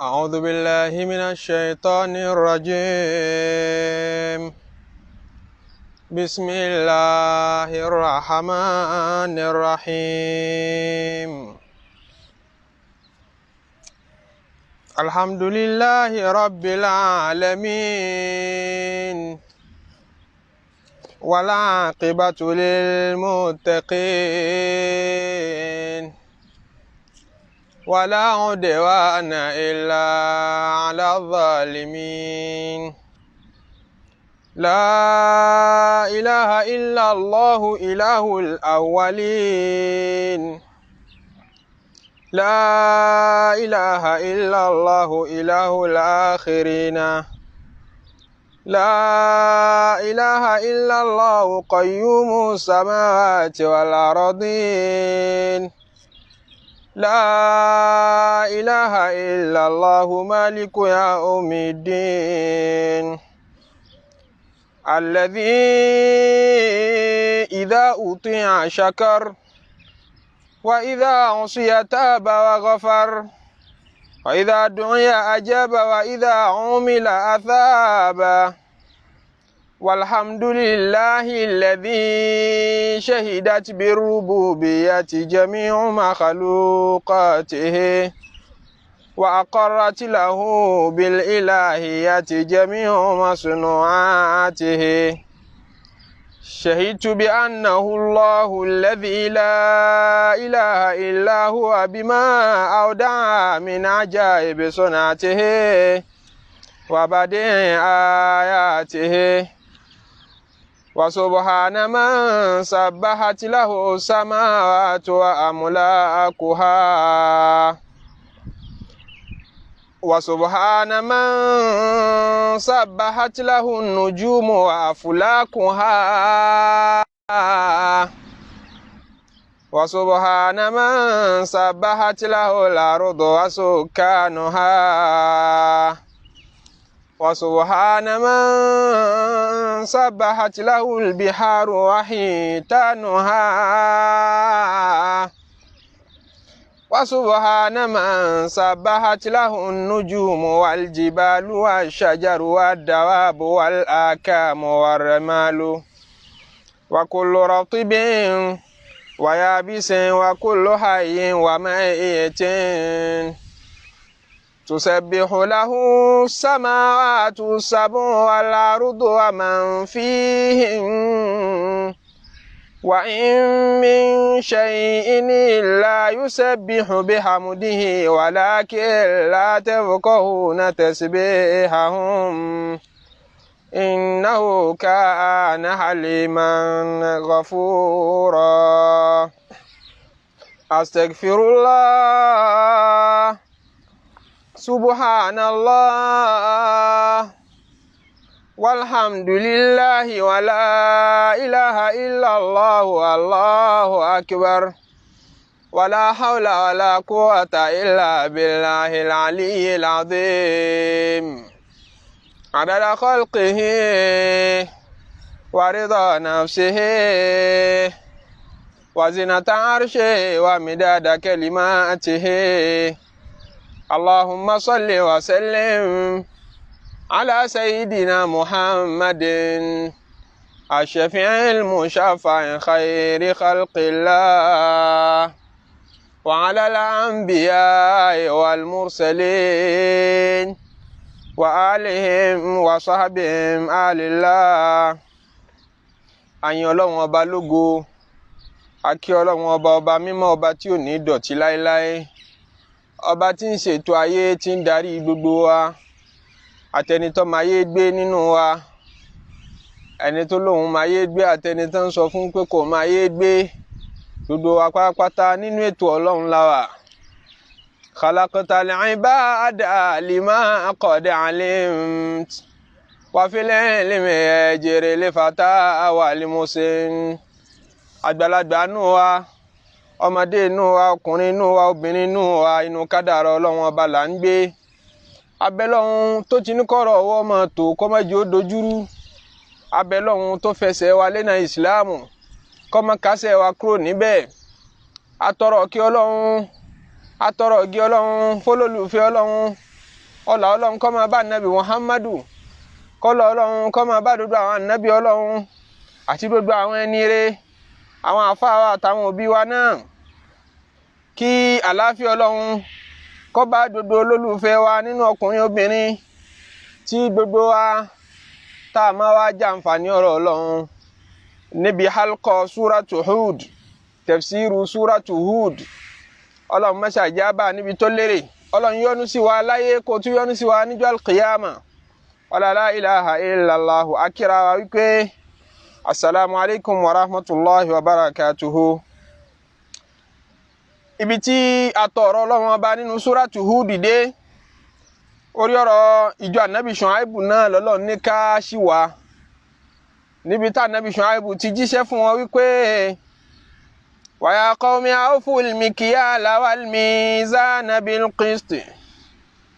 أعوذ بالله من الشيطان الرجيم. بسم الله الرحمن الرحيم. الحمد لله رب العالمين، والعاقبة للمتقين، ولا عدوان إلا على الظالمين. لا إله إلا الله إله الأولين، لا إله إلا الله إله الآخرين، لا إله إلا الله قيوم السماوات والأرضين، لا إله إلا الله مالك يوم الدين، الذي إذا أطيع شكر، وإذا عصي تاب وغفر، وإذا دعي أجاب، وإذا عمل أثاب. والحمد لله الذي شهدت بالربوبية جميع مخلوقاته، وأقرت له بالإلهية جميع مصنوعاته. شهدت بأنه الله الذي لا إله إلا هو بما أودع من عجائب صنعته وبديع آياته. وسبحان من سبحت له السماوات وأملاكها، وسبحان من سبحت له النجوم وأفلاكها، وسبحان من سبحت له الأرض وسكانها، وسبحان من سبحت له البحار وحيتانها، وسبحان من سبحت له النجوم والجبال والشجر والدواب والآكام والرمال، وكل رطب ويابس، وكل حي وميت. تسبح له السماوات السبع والأرض ومن فيهن، وإن من شيء إلا يسبح بحمده ولكن لا تفقهون تسبيحهم، إنه كان حليما غفورا. أستغفر الله، سبحان الله، والحمد لله، ولا إله إلا الله، والله أكبر، ولا حول ولا قوة إلا بالله العلي العظيم. عدد خلقه ورضا نفسه وزنة عرشه ومداد كلماته. اللهم صل وسلم على سيدنا محمد الشفيع المشفع خير خلق الله، وعلى الأنبياء والمرسلين وآلهم وصحبهم آل الله. Àyìn Ọlọ́run ọba lógo, a kí Ọlọ́run ọba, ọba mímọ́, ọba tí ò ní dọ̀tí láéláé, ọba tí ń ṣètò ayé, tí ń darí gbogbo wa, àtẹni tó máa yé gbé nínú wa, ẹni tó lóun máa yé gbé, àtẹni tó ń sọ fún pé kò máa yé gbé, gbogbo wa pátápátá nínú ètò Ọlọ́run la wà. Khalaqtal ibada lima qad alimt, wa fil ilmi yajri fata wal musin. Àgbàlagbà nù wa, ọmọdé nù wa, ọkùnrin nù wa, obìnrin nù wa, inú kádàrá Ọlọ́run ọba là ń gbé. Abẹ́lọ́hun tó ti ní kọ́rọ̀ ọwọ́ ọmọ tó kọ́mọ́jì ó dojúrú, abẹ́lọ́hun tó fẹsẹ̀ wa lẹ́nà ìsìláàmù kọ́mọ kásẹ̀ wa kúrò níbẹ̀. Atọ́rọ̀ kí Ọlọ́run, atọ́rọ̀ kí Ọlọ́run fọlọ́lùfẹ́ Ọlọ́run, Ọlá Ọlọ́run kó máa bá Ànábì Muhammadu, kọ́lọ́ Ọlọ́run kó máa bá gbogbo àwọn ànábì Ọlọ́run àti gbogbo àwọn ẹni rere, àwọn àfáà wa àtàwọn òbí wa náà. Kí àlàáfíà Ọlọ́run kó bá gbogbo olólùfẹ́ wa nínú ọkùnrin obìnrin tí gbogbo wa tá a máa wá jàǹfààní ọ̀rọ̀ Ọlọ́run níbi halqa súratu Hud, tafsiru súratu Hud. Ọlọ́run mẹ́sà jábà níbi tó lérè. Ọlọ́run yọ́nú sí wa láyé, kó tún yọ́nú sí wa níjọ́ alqiyama. Wala la ilaha illallahu. Akira wa wípé assalamu alaikum wa rahmatulahi wa barakatuhu. Ibi tí a tọ ọ̀rọ̀ Ọlọ́run ọba nínú súratu Hud dé, orí ọ̀rọ̀ ìjọ ànábì Ṣuaibu náà lọ́lọ́run ní ká ṣì wá níbi tá ànábì Ṣuaibu ti jíṣẹ́ fún wọn wípé wa ya qawmi awful mikyala wal mizana bil qist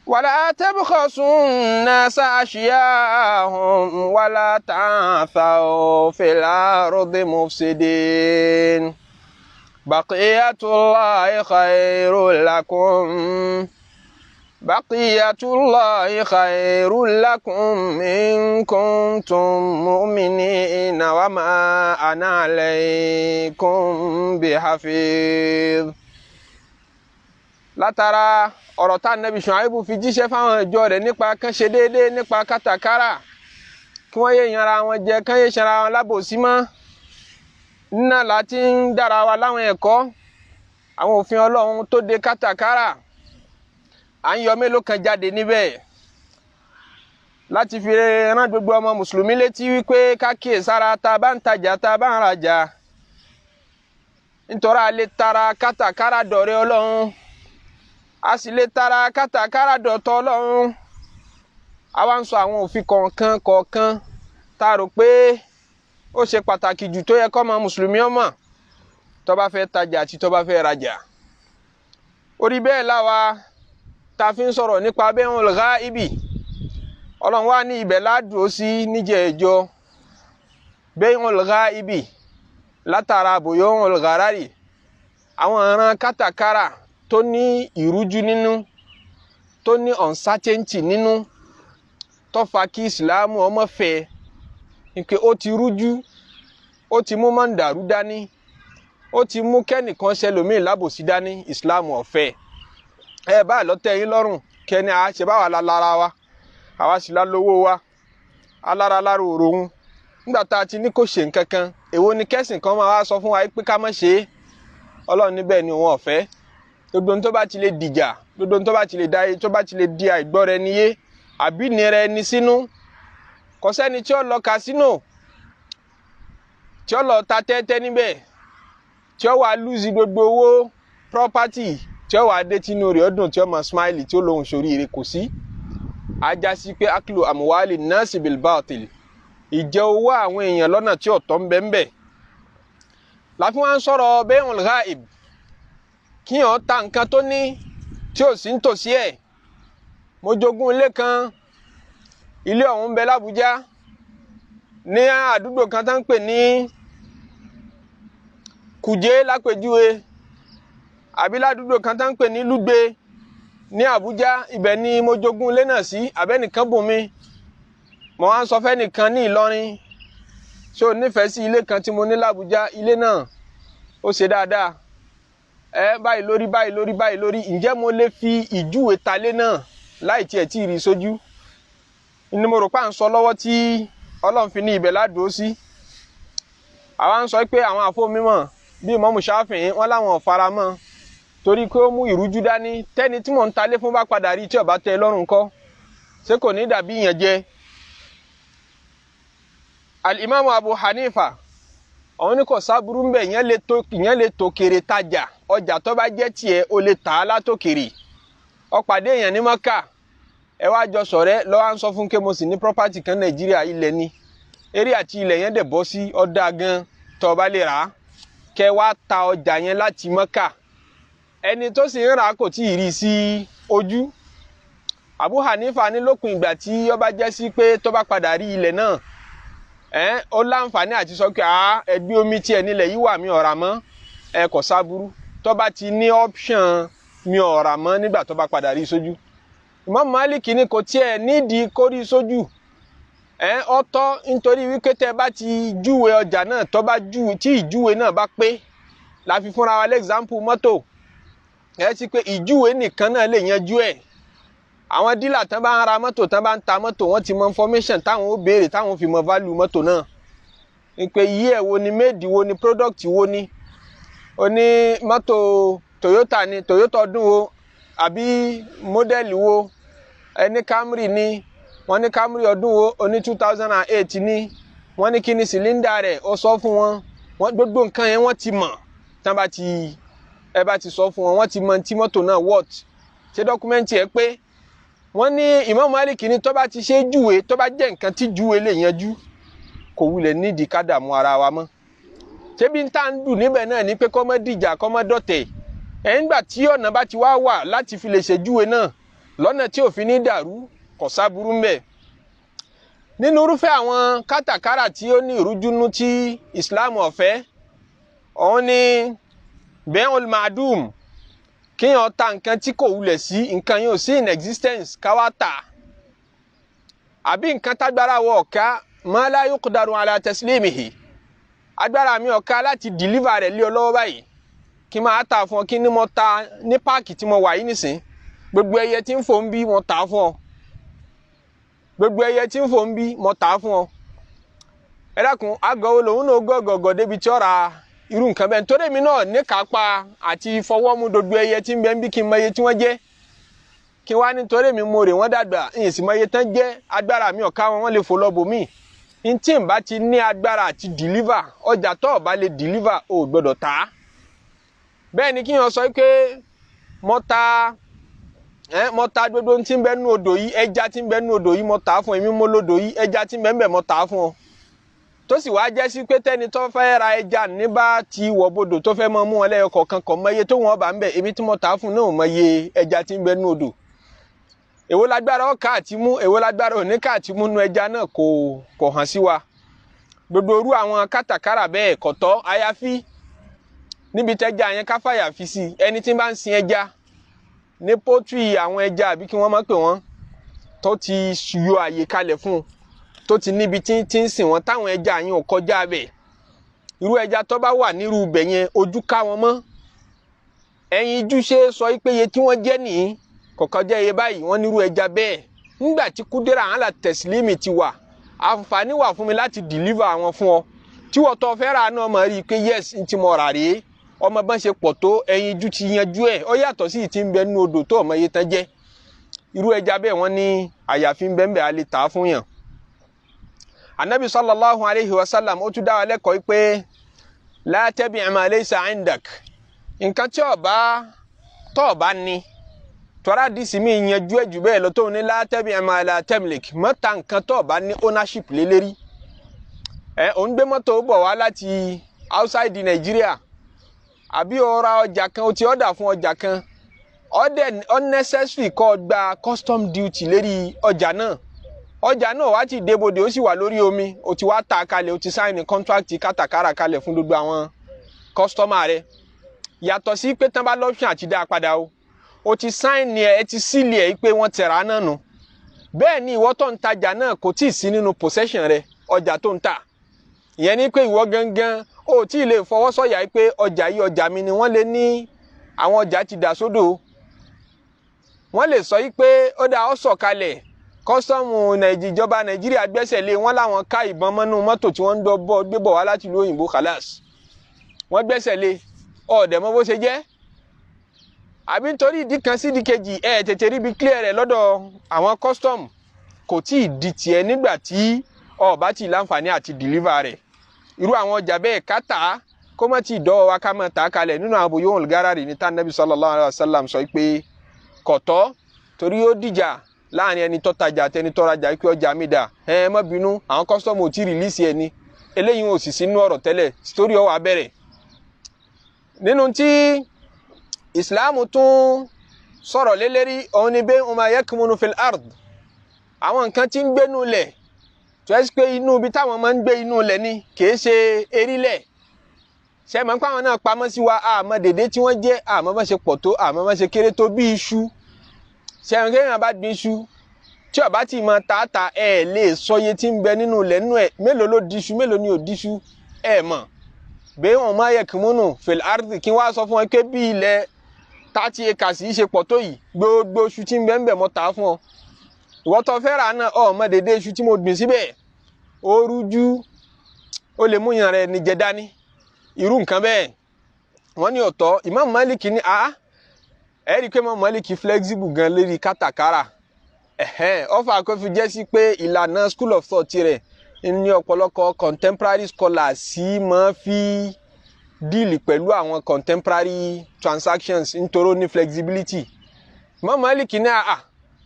wala tabkhasun nasa ashya'ahum wala ta'thaw fil ardi mufsidin. Baqiyatullahi khairul lakum, baqiyatullahi khairul lakum in kuntum mu'minina wa ma ana alaykum bihafiz. Látara ọ̀rọ̀ tá Ànábì Ṣuaibu fi jíṣẹ́ fáwọn ìjọ rẹ̀ nípa kán ṣe déédéé nípa kátàkárà, kí wọ́n yé yanra wọn jẹ, kán yé ṣanra wọn lábòsí mọ́, nínà láti ń dára wa láwọn ẹ̀kọ́ àwọn òfin Ọlọ́run tó de kátàkárà. À ń yọ mélòó kan jáde níbẹ̀ láti fi rán gbogbo ọmọ mùsùlùmí létí wípé ká kíyè sára tá a bá ń tajà, tá a bá ń rajà, nítorí a lè tara kátàkárà dọ̀rẹ́ Ọlọ́run, a sì lè tara kátàkárà dọ̀tọ̀ Ọlọ́run. A wá ń sọ àwọn òfin kọ̀ọ̀kan kọ̀ọ̀kan tá a rò pé ó ṣe pàtàkì jù tó yẹ kọ́mọ mùsùlùmí ọmọ tó bá fẹ́ tajà àti tó bá fẹ́ rajà. Orí bẹ́ẹ̀ láwa tá a fi ń sọ̀rọ̀ nípa bay'ul ghaibi. Ọlọ́run wá ní ibẹ̀ ládùú sí níjẹ̀ ẹjọ́ bay'ul ghaibi látara buyu'ul gharari, àwọn ọ̀ràn kátàkárà tó ní ìrújú nínú, tó ní uncertainty nínú, tó fa kí ìsìláàmù ọmọ fẹ́ nke ó ti rújú, ó ti mú mọ́ǹdàrú dání, ó ti mú kẹ́nìkan ṣẹlòmíì lábòsí dání. Ìsìláàmù ọ̀fẹ́ ẹ bá lọ́tẹ̀ yín lọ́rùn kẹ́ni a ṣe báwa la lára wa, àwa sì la lówó wa, alára lára òròhun. Nígbà tá a ti ní kò ṣe nǹkan kan, èwo ni kẹ́sìn kan máa wá sọ fún wa pé ká má ṣe é? Ọlọ́run níbẹ̀ ni òun ọ̀fẹ́. Gbogbo ohun tó bá ti lè dìjà, gbogbo ohun tó bá ti lè dá, tó bá ti lè di àìgbọ́ra ẹni yé àbí nira ẹni sínú, kò sẹ́ni tí ó lọ casino, tí ó lọ ta tẹ́tẹ́ níbẹ̀, tí ó wà lose gbogbo owó property, tí ó wà dé tínú rẹ̀ ó dùn, tí ó mọ smile, tí ó lóhùn sóríire, kò sí. Ajá sí pé aklu amwali nasi bil batil, ìjẹ owó àwọn èèyàn lọ́nà tí ò tọ́ ń bẹ ń bẹ. Láfi wọ́n sọ̀rọ̀ bay'ul ghaib, kí hàn ta nǹkan tó ní tí ò sí nítòsí ẹ̀. Mo jogún ilé kan, ilé ọ̀hún ń bẹ l'Ábújá ní àdúgbò kan tó ń pè ní Kùjé lápèjúwe, àbí ládùúgbò kan tó ń pè ní Lúgbe ní Àbújá. Ibẹ̀ ni mo jogún ilé náà sí, àbẹ́nìkan bùn mi. Mo wá ń sọ fẹ́nìkan ní Ìlọrin, ṣé o nífẹ̀ẹ́ sí ilé kan tí mo ní l'Ábújá? Ilé náà ó ṣe dáadáa, ẹ báyìí lórí, báyìí lórí, báyìí lórí. Ǹjẹ́ mo lè fi ìjúwe talé náà láì tiẹ̀ tí ì rí sójú? Ni mo rò pé à ń sọ lọ́wọ́ tí Ọlọ́run fi ní ibẹ̀ ládùú sí. Àwa ń sọ pé àwọn àfọ̀mímọ̀ bíi Ìmámù Ṣáfi'í wọn láwọn ò fara mọ́, torí pé ó mú ìrújú dání. Tẹ́ni tí mò ń talé fún bá padà rí tí ó bá tẹ́ lọ́rùn kọ́, ṣé kò ní dàbí ìyẹn jẹ? Al-Imam Abu Hanifa àwọn ní kò sábúrú ń bẹ̀, ìyẹn lè tòkèrè tajà. Ọjà tó bá jẹ́ tiẹ̀, o lè tà á látòkèrè. Ó pàdé èèyàn ní Mọ́kà, ẹ wá jọ sọ̀rẹ́, lọ́wọ́ à ń sọ fún ké mo sì ní property kan Nàìjíríà, ilẹ̀ ni eré àti ilẹ̀ yẹn dẹ̀ bọ́ sí ọ̀dà gan, tó o bá lè rà á, kẹ wá ta ọjà yẹn láti Mọ́kà. Ẹni tó sì ń rà á kò tí ì rí sí ojú. Abu Hanifa ní lópin ìgbà tí ó bá jẹ́ sí pé tó bá padà rí ilẹ̀ náà, ẹ ó láǹfààní àti sọ pé ẹgbẹ́ omi tiẹ̀ nílẹ̀ yìí wà, mí ọ̀rà mọ́, ẹ kò sábúrú tó bá ti ní option mi ọ̀rà mọ́ nígbà tó bá padà rí sójú. Imam Malik ní kò tiẹ̀ nídìí kórí sójú ẹ ọ̀tọ̀, nítorí wípé tẹ́ bá ti júwe ọjà náà, tó bá júwe tí ìjúwe náà bá pé, la fi fúnra wa lẹ́gzámpù mọ́tò. Ẹ ti pé ìjúwe nìkan náà lè yanjú ẹ̀. Àwọn dílà tán bá ń ra mọ́tò, tán bá ń ta mọ́tò, wọ́n ti mọ information táwọn ó béèrè táwọn fi mọ value mọ́tò náà, ìpè yí ẹ̀ wo ni, made wo ni, product wo ni. Ó ní mọ́tò Toyota ni, Toyota ọdún wo àbí model wo, ẹni Camry ni, wọ́n ní Camry ọdún wo, ó ní 2008 ni, wọ́n ní kí ni cylinder rẹ̀, ó sọ fún wọn. Wọ́n gbogbo nǹkan yẹn wọ́n ti mọ̀. Tán bá ti ẹ bá ti sọ fún wọn, wọ́n ti mọ tí mọ́tò náà worth, ṣé document ẹ pé. Wọ́n ní Imam Malik ní tó bá ti ṣe júwe, tó bá jẹ́ nǹkan tí júwe lè yanjú, kò wulẹ̀ nídìí ká dààmú ara wa mọ́. Ṣébi ń tà ń dùn níbẹ̀ náà ní pé kó má dìjà, kó má dọ̀tẹ̀ ẹ̀. Ńgbà tí ọ̀nà bá ti wá wà láti fi lè ṣe júwe náà lọ́nà tí òfin ní dàrú, kò sáburú ń bẹ̀. Nínú irúfẹ́ àwọn kátàkárà tí ó ní ìrújúnú tí Islam ò fẹ́, òun ni bẹ́ẹ̀n madum, kíyàn ta nǹkan tí kò wulẹ̀ sí, nǹkan yóò sí in existence káwá tà, àbí nǹkan tágbára wọ ọ̀ká, ma la yuqdaru ala taslimihi, agbára mi ọ̀ká láti deliver rẹ̀ lé ọ lọ́wọ́ báyìí, kí n máa tà fún ọ. Kí ni mo ta ní páàkì tí mo wà yìí nísìn? Gbogbo ẹyẹ tí ń fò ń bí, mo tà á fún ọ. Gbogbo ẹyẹ tí ń fò ń bí, mo tà á fún ọ. Ẹ dákun, àgọ́ wo lòun náà gọ́gọ́gọ́ débi tí ó ra irú nǹkan bẹ́ẹ̀? Nítorí èmi náà níkápá àti fọwọ́mú gbogbo ẹyẹ tí ń bẹ ń bí, kí n mọ iye tí wọ́n jẹ́, kí n wá nítorí mi mo rè wọ́n dàgbà, ìyìn sì mọ iye tán jẹ́, agbára mi ọ̀ká wọn, wọ́n lè fò lọ bòmíì. Ntí n bá ti ní agbára àti deliver ọjà, tó o bá lè deliver, o ò gbọ́dọ̀ tà á. Bẹ́ẹ̀ ni kí n sọ pé mo ta gbogbo tí ń bẹ nú odò yìí, ẹja tí ń bẹ nú odò yìí, mo tà á fún èmi, mo lodò yìí, ẹja tí ń bẹ ń bẹ, mo tà á fún ọ. Tó sì wáá jẹ́ sí pé tẹ́ni tó fẹ́ ra ẹja ní bá ti wọ̀ bodò, tó fẹ́ mọ mú wọn lẹ́yọ kọ̀ọ̀kan, kọ̀ mọ iye tó wọ́n bá ń bẹ̀, èmi tí mo tà á fún náà mọ iye ẹja tí ń bẹ nú odò. Èwo lágbára ọkà àti mú, èwo lágbára oníkà àti mú nu ẹja náà, kò hàn sí wa. Gbogbo irú àwọn kátàkárà bẹ́ẹ̀ kò tọ́, àyàfi níbi tẹ́ja yẹn ká fàyà fi sí ẹni tí ń bá ń sin ẹja ní poultry, àwọn ẹja àbí kí wọ́n máa pè wọ́n, tó ti yọ àyè kalẹ̀ fún un, tó ti níbi tí tí ń sìn wọ́n, táwọn ẹja yẹn ò kọjá bẹ̀. Irú ẹja tó bá wà nírú ibẹ̀ yẹn, ojú ká wọn mọ́, ẹyin ijú ṣe sọ pé iye tí wọ́n jẹ́ nìyí, kọ̀ọ̀kan jẹ́ iye báyìí. Wọ́n nírú ẹja bẹ́ẹ̀, nígbà tí kúdẹ́rà àhánlá tẹ̀sílímì ti wà, àǹfààní wà fún mi láti deliver àwọn fún ọ, tí wọ́n tọ́ fẹ́ rà náà mọ̀ rí i pé yes, n ti mọ̀ rà rèé, ọmọ bọ́n ṣe pọ̀ tó, ẹyin ijú ti yanjú ẹ̀. Ó yàtọ̀ sí ti ń bẹ nínú odò tó ọmọ iye tán jẹ́. Irú ẹja bẹ́ẹ̀, wọ́n ní àyàfi ń bẹ́ẹ̀ bẹ́ẹ̀, a lè tà á fún yàn. Anabi sallallahu alayhi wa sallam, ó tún dá wa lẹ́kọ̀ọ́ pé la tabi' ma laysa indak, nǹkan tí ọba tó ọba ní tọ́ra díìsì mi yanjú ẹ̀ jù bẹ́ẹ̀ lọ, tóun ní la tabi' ma la tamlik, má ta nǹkan tó ọba ní ownership lélẹ́rí. Ẹ òun gbé mọ́tò bọ̀ wá láti outside Nigeria, àbí o ra ọjà kan, o ti order fún ọjà kan, ọdẹ unnecessary kó o gba custom duty lérí ọjà náà. Ọjà náà wá ti débodè, ó sì wà lórí omi, o ti wá ta kalẹ̀, o ti sign contract kátàkárà kalẹ̀ fún gbogbo àwọn customer rẹ. Yàtọ̀ sí pé tán bá lọ́pṣọ̀n àti dá a padà, o ti sign ẹ, ẹ ti seal ẹ pé wọ́n tẹ̀ra náà nù. Bẹ́ẹ̀ ni ìwọ tó ń tajà náà, kò tíì sí nínú possession rẹ ọjà tó ń tà. Ìyẹn ni pé ìwọ gangan o tí ì lè fọwọ́ sọ̀yà pé ọjà yìí, ọjà mi ni. Wọ́n lè ní àwọn ọjà ti dà sódò, wọ́n lè sọ yìí pé ó dá ọ sọ̀kalẹ̀, kọ́sọ́ọ̀mù ìjọba Nàìjíríà gbẹ́sẹ̀ lé wọ́n, láwọn ká ìbọn mọ́nú mọ́tò tí wọ́n ń gbé bọ̀ wá láti ìlú òyìnbó, khalas, wọ́n gbẹ́sẹ̀ lé ọ̀ọ́dẹ̀ mọ́ bó ṣe jẹ́, àbí nítorí ìdí kan sí ìdí kejì, ẹ̀ tètè ríbi clear rẹ̀ lọ́dọ̀ àwọn custom, kò tí ì di tiẹ̀ nígbà tí o bá ti láǹfààní àti deliver rẹ̀. Irú àwọn ọjà bẹ́ẹ̀, ká tà á kó má ti dọ́wọ́ wa, ká má tà á kalẹ̀, nínú àwọn buyu'ul gharari ní tá Nabi sallallahu alaihi wasallam sọ pé kò tọ́, torí ó dìjà láàrin ẹni tó tajà àti ẹni tó rajà pé ọjà mi dà, ẹ má bínú, àwọn custom ò tí ì release ẹ ní. Eléyìí ò sì sínú ọ̀rọ̀ tẹ́lẹ̀ sítórí ọwọ́ abẹ́rẹ́. Nínú tí ìsìláàmù tún sọ̀rọ̀ lélẹ́rí, òun ni bay'u ma yakmunu fil ard, àwọn nǹkan tí ń gbénú lẹ̀, tó ẹ́ sí pé inú ibi táwọn máa ń gbé inú lẹ̀ ni, kìí ṣe erílẹ̀. Ṣe mọ̀ pé àwọn náà pamọ́ sí wa, àmọ́ dèdè tí wọ́n jẹ́, àmọ́ bá ṣe pọ̀ tó, àmọ́ bá ṣe kéré tó, bí iṣu. Sẹ́yìn kéèyàn bá gbin iṣu tí ó bá ti mọ tààtà, ẹ lè sọye tí ń bẹ nínú ilẹ̀ nínú ẹ̀, mélòó ló diṣu, mélòó ni ò diṣu, ẹ mọ̀ bẹ́ẹ̀. Wọn máa yẹ kí múnú fil ardi kí wọ́n á sọ fún wọn pé bí ilẹ̀ 30 acres yìí ṣe pọ̀ tó yìí, gbogbo iṣu tí ń bẹ ń bẹ mọ́ tà á fún ọ. Ìwọ tó fẹ́ rà náà, ọ mọ dédé iṣu tí mo gbìn síbẹ̀. Ó rújú, ó lè mú yàn rẹ níjẹ dání. Irú nǹkan bẹ́ẹ̀, wọ́n ní ọ̀tọ̀. Imam Malik ní a ẹ rí i pé Imam Malik flexible gan lérí kátàkárà. Ẹ̀hẹ́n, ọ̀fà kò fi jẹ́ sí pé ìlànà school of thought rẹ̀ ní ọ̀pọ̀lọpọ̀ contemporary scholars sí máa fi deal pẹ̀lú àwọn contemporary transactions, nítorí ó ní flexibility. Imam Malik ní a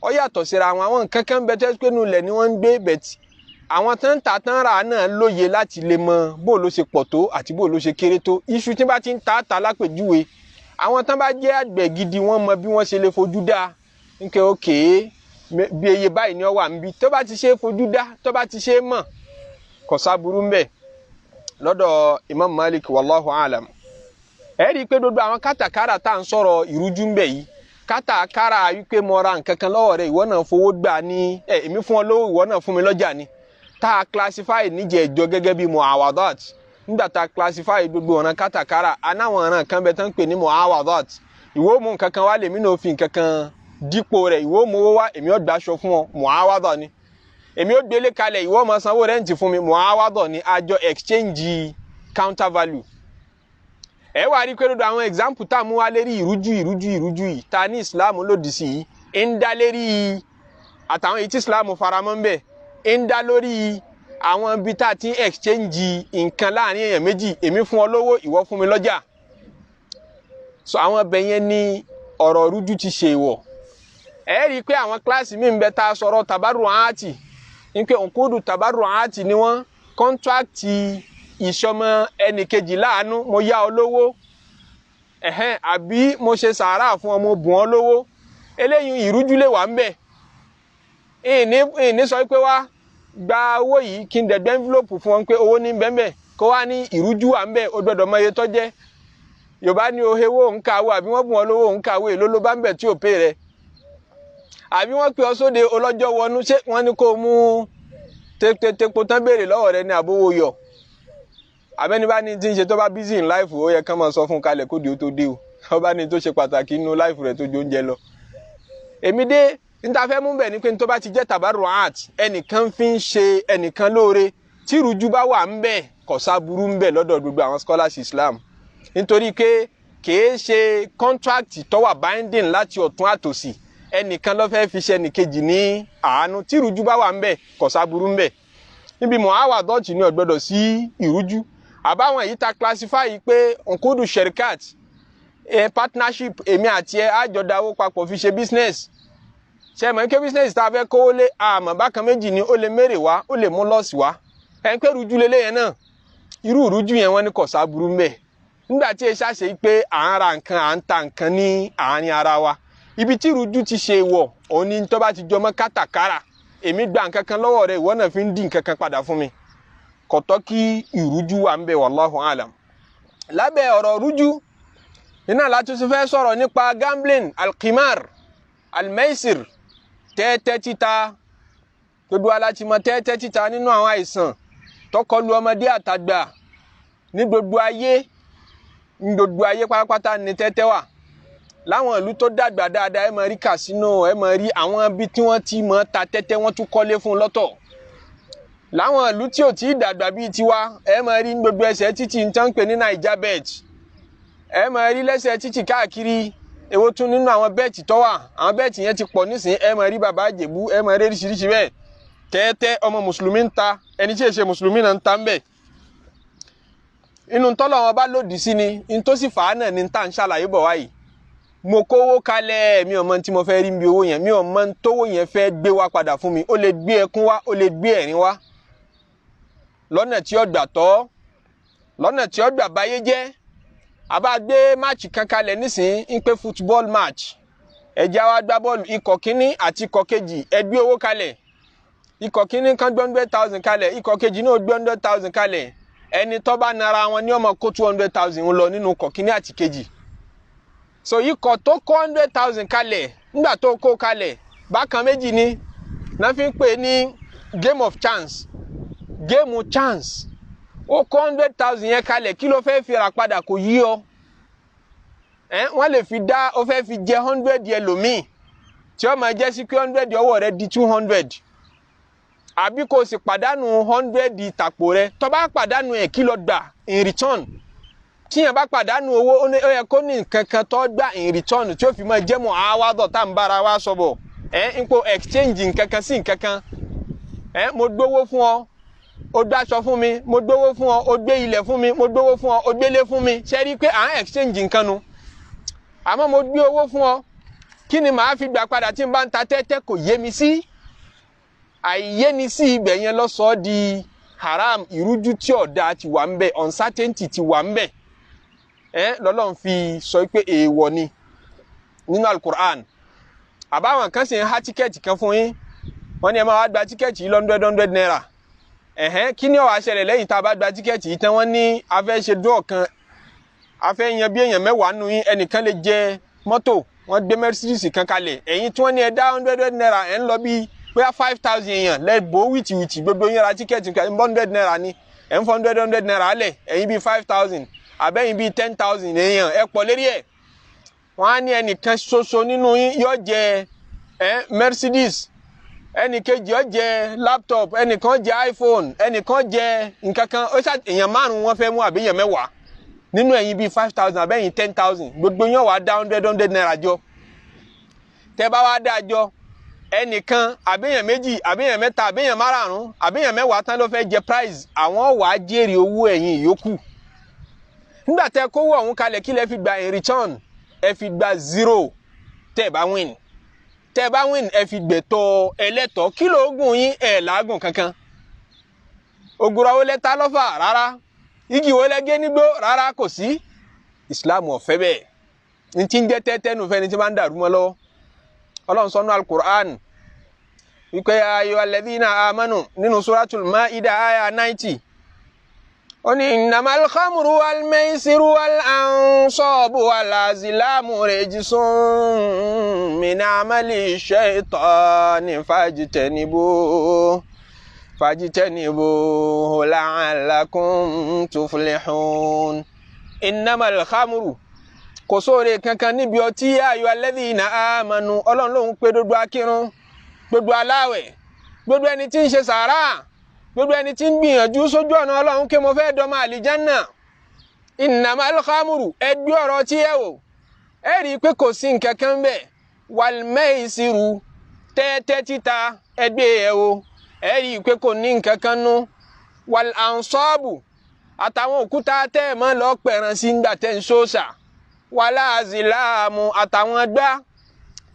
ó yàtọ̀ síra àwọn nǹkan kan bẹ tẹ́ pé nulẹ̀ ni wọ́n ń gbé bẹ̀tì. Àwọn tán ń ta tán rà náà lóye láti lè mọ bó ló ṣe pọ̀ tó àti bó ló ṣe kéré tó. Iṣu tí bá ti ń ta ta lápèjúwe, àwọn tán bá jẹ́ àgbẹ̀ gidi, wọ́n mọ bí wọ́n ṣe lè fojú dá nke òkè bí iye báyìí ni ó wà níbí. Tó bá ti ṣe é fojú dá, tó bá ti ṣe é mọ̀, kò sáburú ńbẹ̀ lọ́dọ̀ Imam Malik, wallahu alam. Ẹ rí i pé gbogbo àwọn kátàkárà tá à ń sọ̀rọ̀ ìrújú ńbẹ̀ yìí, kátàkárà wípé mo ra nǹkan kan lọ́wọ́ rẹ̀, ìwọ náà fowó gbà ní ẹ, èmi fún ọ lówó, ìwọ náà fún mi lọ́jà ni, tá a classify níjẹ̀ẹ́jọ gẹ́gẹ́ bí muawadat. Nígbà tá a classify gbogbo ọ̀ràn kátàkárà, anáwọn ọ̀ràn kan bẹ tán ń pè ní muawadat. Ìwọ mú nǹkan kan wá, lèmi náà fi nǹkan kan dípò rẹ̀. Ìwọ mú owó wá, èmi ó gbàṣọ fún ọ, muawada ni. Èmi ó gbélé kalẹ̀, ìwọ máa sanwó rent fún mi, muawada ni. A jọ exchange counter value. Ẹ wá rí pé lódò àwọn example tá a mú wá lérí ìrújú ìrújú ìrújú yìí ta ní Islam lòdì sí yìí, ń dá lérí àtàwọn èyí tí Islam faramọ́ ń bẹ̀, ń dá lórí àwọn ibi tá a ti ń exchange nǹkan láàrin èèyàn méjì. Èmi fún ọ lówó, ìwọ fún mi lọ́jà. So àwọn ibẹ̀ yẹn ní ọ̀rọ̀ rújú ti ṣe ìwọ̀. Ẹ rí i pé àwọn class míì ń bẹ tá a sọ̀rọ̀ tabarru'ati ní pé uqudu tabarru'ati ni wọ́n, contract ìṣọmọ ẹnìkejì láàánú. Mo yá ọ lówó, ẹ̀hẹ́n, àbí mo ṣe sàárà fún ọ, mo bùn ọ lówó. Eléyìí, ìrújú lè wà ń bẹ̀. Ìní sọ pé wá gba owó yìí, kí n dẹ̀gbẹ́ envelope fún ọ pé owó ní bẹ́ẹ̀, kó wá ní ìrújú wà ń bẹ̀, o gbọ́dọ̀ mọ iye tó jẹ́. Yorùbá ní ohewó ń kàwé, àbí wọ́n bùn ọ lówó ń kàwé, èló ló bá ń bẹ̀ tí ò pé rẹ̀? Àbí wọ́n pè ọ sóde ọlọ́jọ́ wọnú, ṣé wọ́n ní kó o mú tepo tán béèrè lọ́wọ́ rẹ ní àbówó yọ? Abẹ́ni bá ní tí ń ṣe tó bá busy in life, ó yẹ kán máa sọ fún kalẹ̀ kó di ó tó dé o. Ó bá ní tó ṣe pàtàkì nínú life rẹ̀ tó jó oúnjẹ lọ. Èmi dé níta fẹ́ mú bẹ̀ ni pé tó bá ti jẹ́ tabarru'at, ẹnìkan fi ń ṣe ẹnìkan lóore, tí ìrújú bá wà ń bẹ̀, kò sáburú ń bẹ̀ lọ́dọ̀ gbogbo àwọn scholars Islam, nítorí pé kìí ṣe contract tó wà binding láti ọ̀tún àtòsì. Ẹnìkan ló fẹ́ fi ṣe ẹnìkejì ní àánú. Tí ìrújú bá wà ń bẹ̀, kò sáburú ń bẹ̀. Níbi muawadat ní ò gbọ́dọ̀ sí ìrújú. Àbáwọn èyí ta classify pé uqudu sherikat, partnership, èmi àti ẹ àjọ dáwó papọ̀ fi ṣe business. Ṣe mọ̀ pé business tá a fẹ́ kówó lé, àmọ́ bákan méjì ni: ó lè mérè wá, ó lè mú loss wá. Ẹ̀ ń pé rújú lélẹ̀ yẹn náà, irú ìrújú yẹn, wọ́n ní kò sáburú ń bẹ̀ nígbà tí ẹ ṣàṣe pé à ń ra nǹkan, à ń ta nǹkan ní àárín ara wa. Ibi tí ìrújú ti ṣe wọ̀, òun ni tó bá ti jọmọ́ kátàkárà. Èmi gba nǹkan kan lọ́wọ́ rẹ, ìwọ náà fi ń dín nǹkan kan padà fún mi, kò tọ́ kí ìrújú wà ń bẹ̀, wallahu alam. Lábẹ́ ọ̀rọ̀ rújú iná láti tún fẹ́ sọ̀rọ̀ nípa gambling, alqimar, almaisir, tẹ́tẹ́ títa. Gbogbo aláti mọ̀ tẹ́tẹ́ títa nínú àwọn àìsàn tó kọlù ọmọdé àtàgbà ní gbogbo ayé. Ní gbogbo ayé pátápátá ní tẹ́tẹ́ wà. Láwọn ìlú tó dàgbà dáadáa, ẹ máa rí casino, ẹ máa rí àwọn ibi tí wọ́n ti máa ta tẹ́tẹ́, wọ́n tún kọ́lé fún un lọ́tọ̀. Láwọn ìlú tí ò tí ì dàgbà bíi tiwa, ẹ máa rí gbogbo ẹsẹ̀ títì ń tán pè ní Naija bet, ẹ máa rí lẹ́sẹ̀ títì káàkiri. Èwo tún nínú àwọn bet tó wà? Àwọn bet yẹn ti pọ̀ nísìnyí. Ẹ máa rí bàbá àjẹbú, ẹ máa rí oríṣiríṣi bẹ́ẹ̀. Tẹ́tẹ́, ọmọ mùsùlùmí ń ta, ẹni tí èsè mùsùlùmí náà ń ta ń bẹ̀. Inú tọ́lọ̀ wọn bá lòdì sí ni n tó sì fà á náà ni tá à ń ṣàlàyé bọ̀ wáyìí. Mo kówó kalẹ̀, mi ò mọ tí mo fẹ́ rí bí owó yẹn, mi ò mọ tówó yẹn fẹ́ gbé wá padà fún mi. Ó lè gbé ẹkún wá, ó lè gbé ẹ̀rín wá, lọ́nà tí ó gbà tọ́, lọ́nà tí ó gbà báyé jẹ́. Àbá gbé match kan kalẹ̀ nísìnyí ń pé football match, ẹ̀jẹ̀ wa gbá bọ́ọ̀lù, ikọ̀ kínní àti ikọ̀ kejì, ẹ gbé owó kalẹ̀. Ikọ̀ kínní kan gbé 100,000 kalẹ̀, ikọ̀ kejì náà gbé 100,000 kalẹ̀. Ẹni tó bá nara wọn ní ó máa kó 200,000 lọ nínú ikọ̀ kínní àti kejì. So ikọ̀ tó kó 100,000 kalẹ̀ Nígbà tó kó kalẹ̀, bákan méjì ni náà fi ń pè ní game of chance, game chance. Ó kó 100,000 yẹn kalẹ̀, kí ló fẹ́ fi rà padà kò yí ọ. Ẹ wọ́n lè fi dá, ó fẹ́ fi jẹ 100 yẹn lòmíì tí ó máa jẹ́ sí pé 100 ọwọ́ rẹ di 200, àbí kó o sì pàdánù 100 tàpò rẹ. Tó bá pàdánù ẹ̀, kí ló gbà in return? Tíyẹn bá pàdánù owó, ó yẹ kó ní nǹkan kan tó gbà in return tí ó fi máa jẹ́ mọ́ àwádọ̀ tá à ń bára wa sọ bọ̀. Ẹ̀ ń po exchange nǹkan kan sí nǹkan kan. Ẹ̀ mo gbówó fún ọ, o gbàṣọ fún mi. Mo gbówó fún ọ, o gbé ilẹ̀ fún mi. Mo gbówó fún ọ, o gbélé fún mi. Ṣe rí i pé à ń exchange nǹkan nu? Àmọ́ mo gbé owó fún ọ, kí ni màá fi gbà padà tí n bá ń ta tẹ́tẹ́? Kò yé mi sí. Àìyéni sí ibẹ̀ yẹn ló sọ ọ́ di haram. Ìrújú tí ọ̀dà ti wà ń bẹ̀, uncertainty ti wà ń bẹ̀. Ẹ lọ́lọ́run fi sọ pé èèwọ̀ ni nínú Alukur'an. Àbáwọn kan sì ń há ticket kan fún yín, wọ́n ní ẹ máa wá gba ticket yìí hundred hundred naira. Ẹ̀hẹ́n, kí ni ó wá ṣẹlẹ̀ lẹ́yìn tá a bá gba ticket yìí tán? Wọ́n ní a fẹ́ ṣe draw kan, a fẹ́ yan bí èèyàn 10 nù yín, ẹnìkan lè jẹ mọ́tò. Wọ́n gbé Mercedes kan kalẹ̀. Ẹ̀yin tí wọ́n ní ẹ dá hundred naira, ẹ̀ ń lọ bí bóyá 5,000 èèyàn lẹ́bọ̀ wìtìwìtì. Gbogbo yín ra ticket 100 naira ni, ẹ̀ ń fọ́ hundred hundred naira lẹ̀. Ẹ̀yin bíi 5,000 àbẹ́yìn bíi 10,000 èèyàn ẹ̀ pọ̀ lérí ẹ̀. Wọ́n á ní ẹnìkan ṣoṣo nínú yín yóò jẹ ẹ Mercedes, ẹnìkejì ó jẹ laptop, ẹnìkan jẹ iPhone, ẹnìkan jẹ nǹkan kan. Ó ṣá èèyàn márùn wọ́n fẹ́ mú àbí èèyàn 10 nínú ẹ̀yin bíi 5,000 àbẹ́yìn 10,000. Gbogbo yín wàá dá hundred hundred naira jọ. Tẹ́ bá wá dá jọ, ẹnìkan àbíyàn méjì, àbíyàn mẹ́ta, àbíyàn márààrún, àbíyàn 10 tán ló fẹ́ jẹ prize, àwọn wàá jèrè owó ẹ̀yin ìyókù. Nígbà tẹ́ kówó ọ̀hún kalẹ̀, kí lẹ fi gba in return? Ẹ fi gba zero tẹ́ bá win. Tẹ́ bá win, ẹ fi gbẹ̀tọ́ ẹlẹ́tọ̀ọ́. Kí ló gùn yín? Ẹ̀ làágùn kankan. Ògùrọ̀ wo lẹ ta lọ́fà? Rárá. Igi wo lẹ gé nígbó? Rárá, kò sí. Islam ò fẹ́ bẹ́ẹ̀. N ti ń jẹ́ tẹ́tẹ́ nu fẹ́ni tí wọ́n ń dàrú mọ́ lọ́wọ́. Ọlọ́run sọ nínú Alukur'an wípé ayyuha alladhina amanu, nínú Suratul Maida aya 90, ó ní innamal khamru wal maisiru wal ansabu wal azlamu rijsun min amali shaytani fajtanibuhu fajtanibuhu la'allakum tuflihun. Innamal khamru, kò sóore kankan níbi ọtí. Ayyuha alladhina amanu, Ọlọ́run lòun pé gbogbo akírun, gbogbo aláwẹ̀, gbogbo ẹni tí ń ṣe sàárà, gbogbo ẹni tí ń gbìyànjú sójú ọ̀nà Ọlọ́run kí mo fẹ́ dọ́mọ àlìjánà. Innamal khamru, ẹgbẹ́ ọ̀rọ̀ tí ẹ wò, ẹ rí i pé kò sí nǹkan kan bẹ́ẹ̀. Wal maisiru, tẹ́tẹ́ títa, ẹgbẹ́ ẹ wò, ẹ rí i pé kò ní nǹkan kan nú. Wal ansabu, àtàwọn òkúta tẹ́ ẹ mọ́ lọ́ọ́ pẹ̀ràn sí ńgbà tẹ́ ń sóòṣà. Wal azlamu, àtàwọn gbá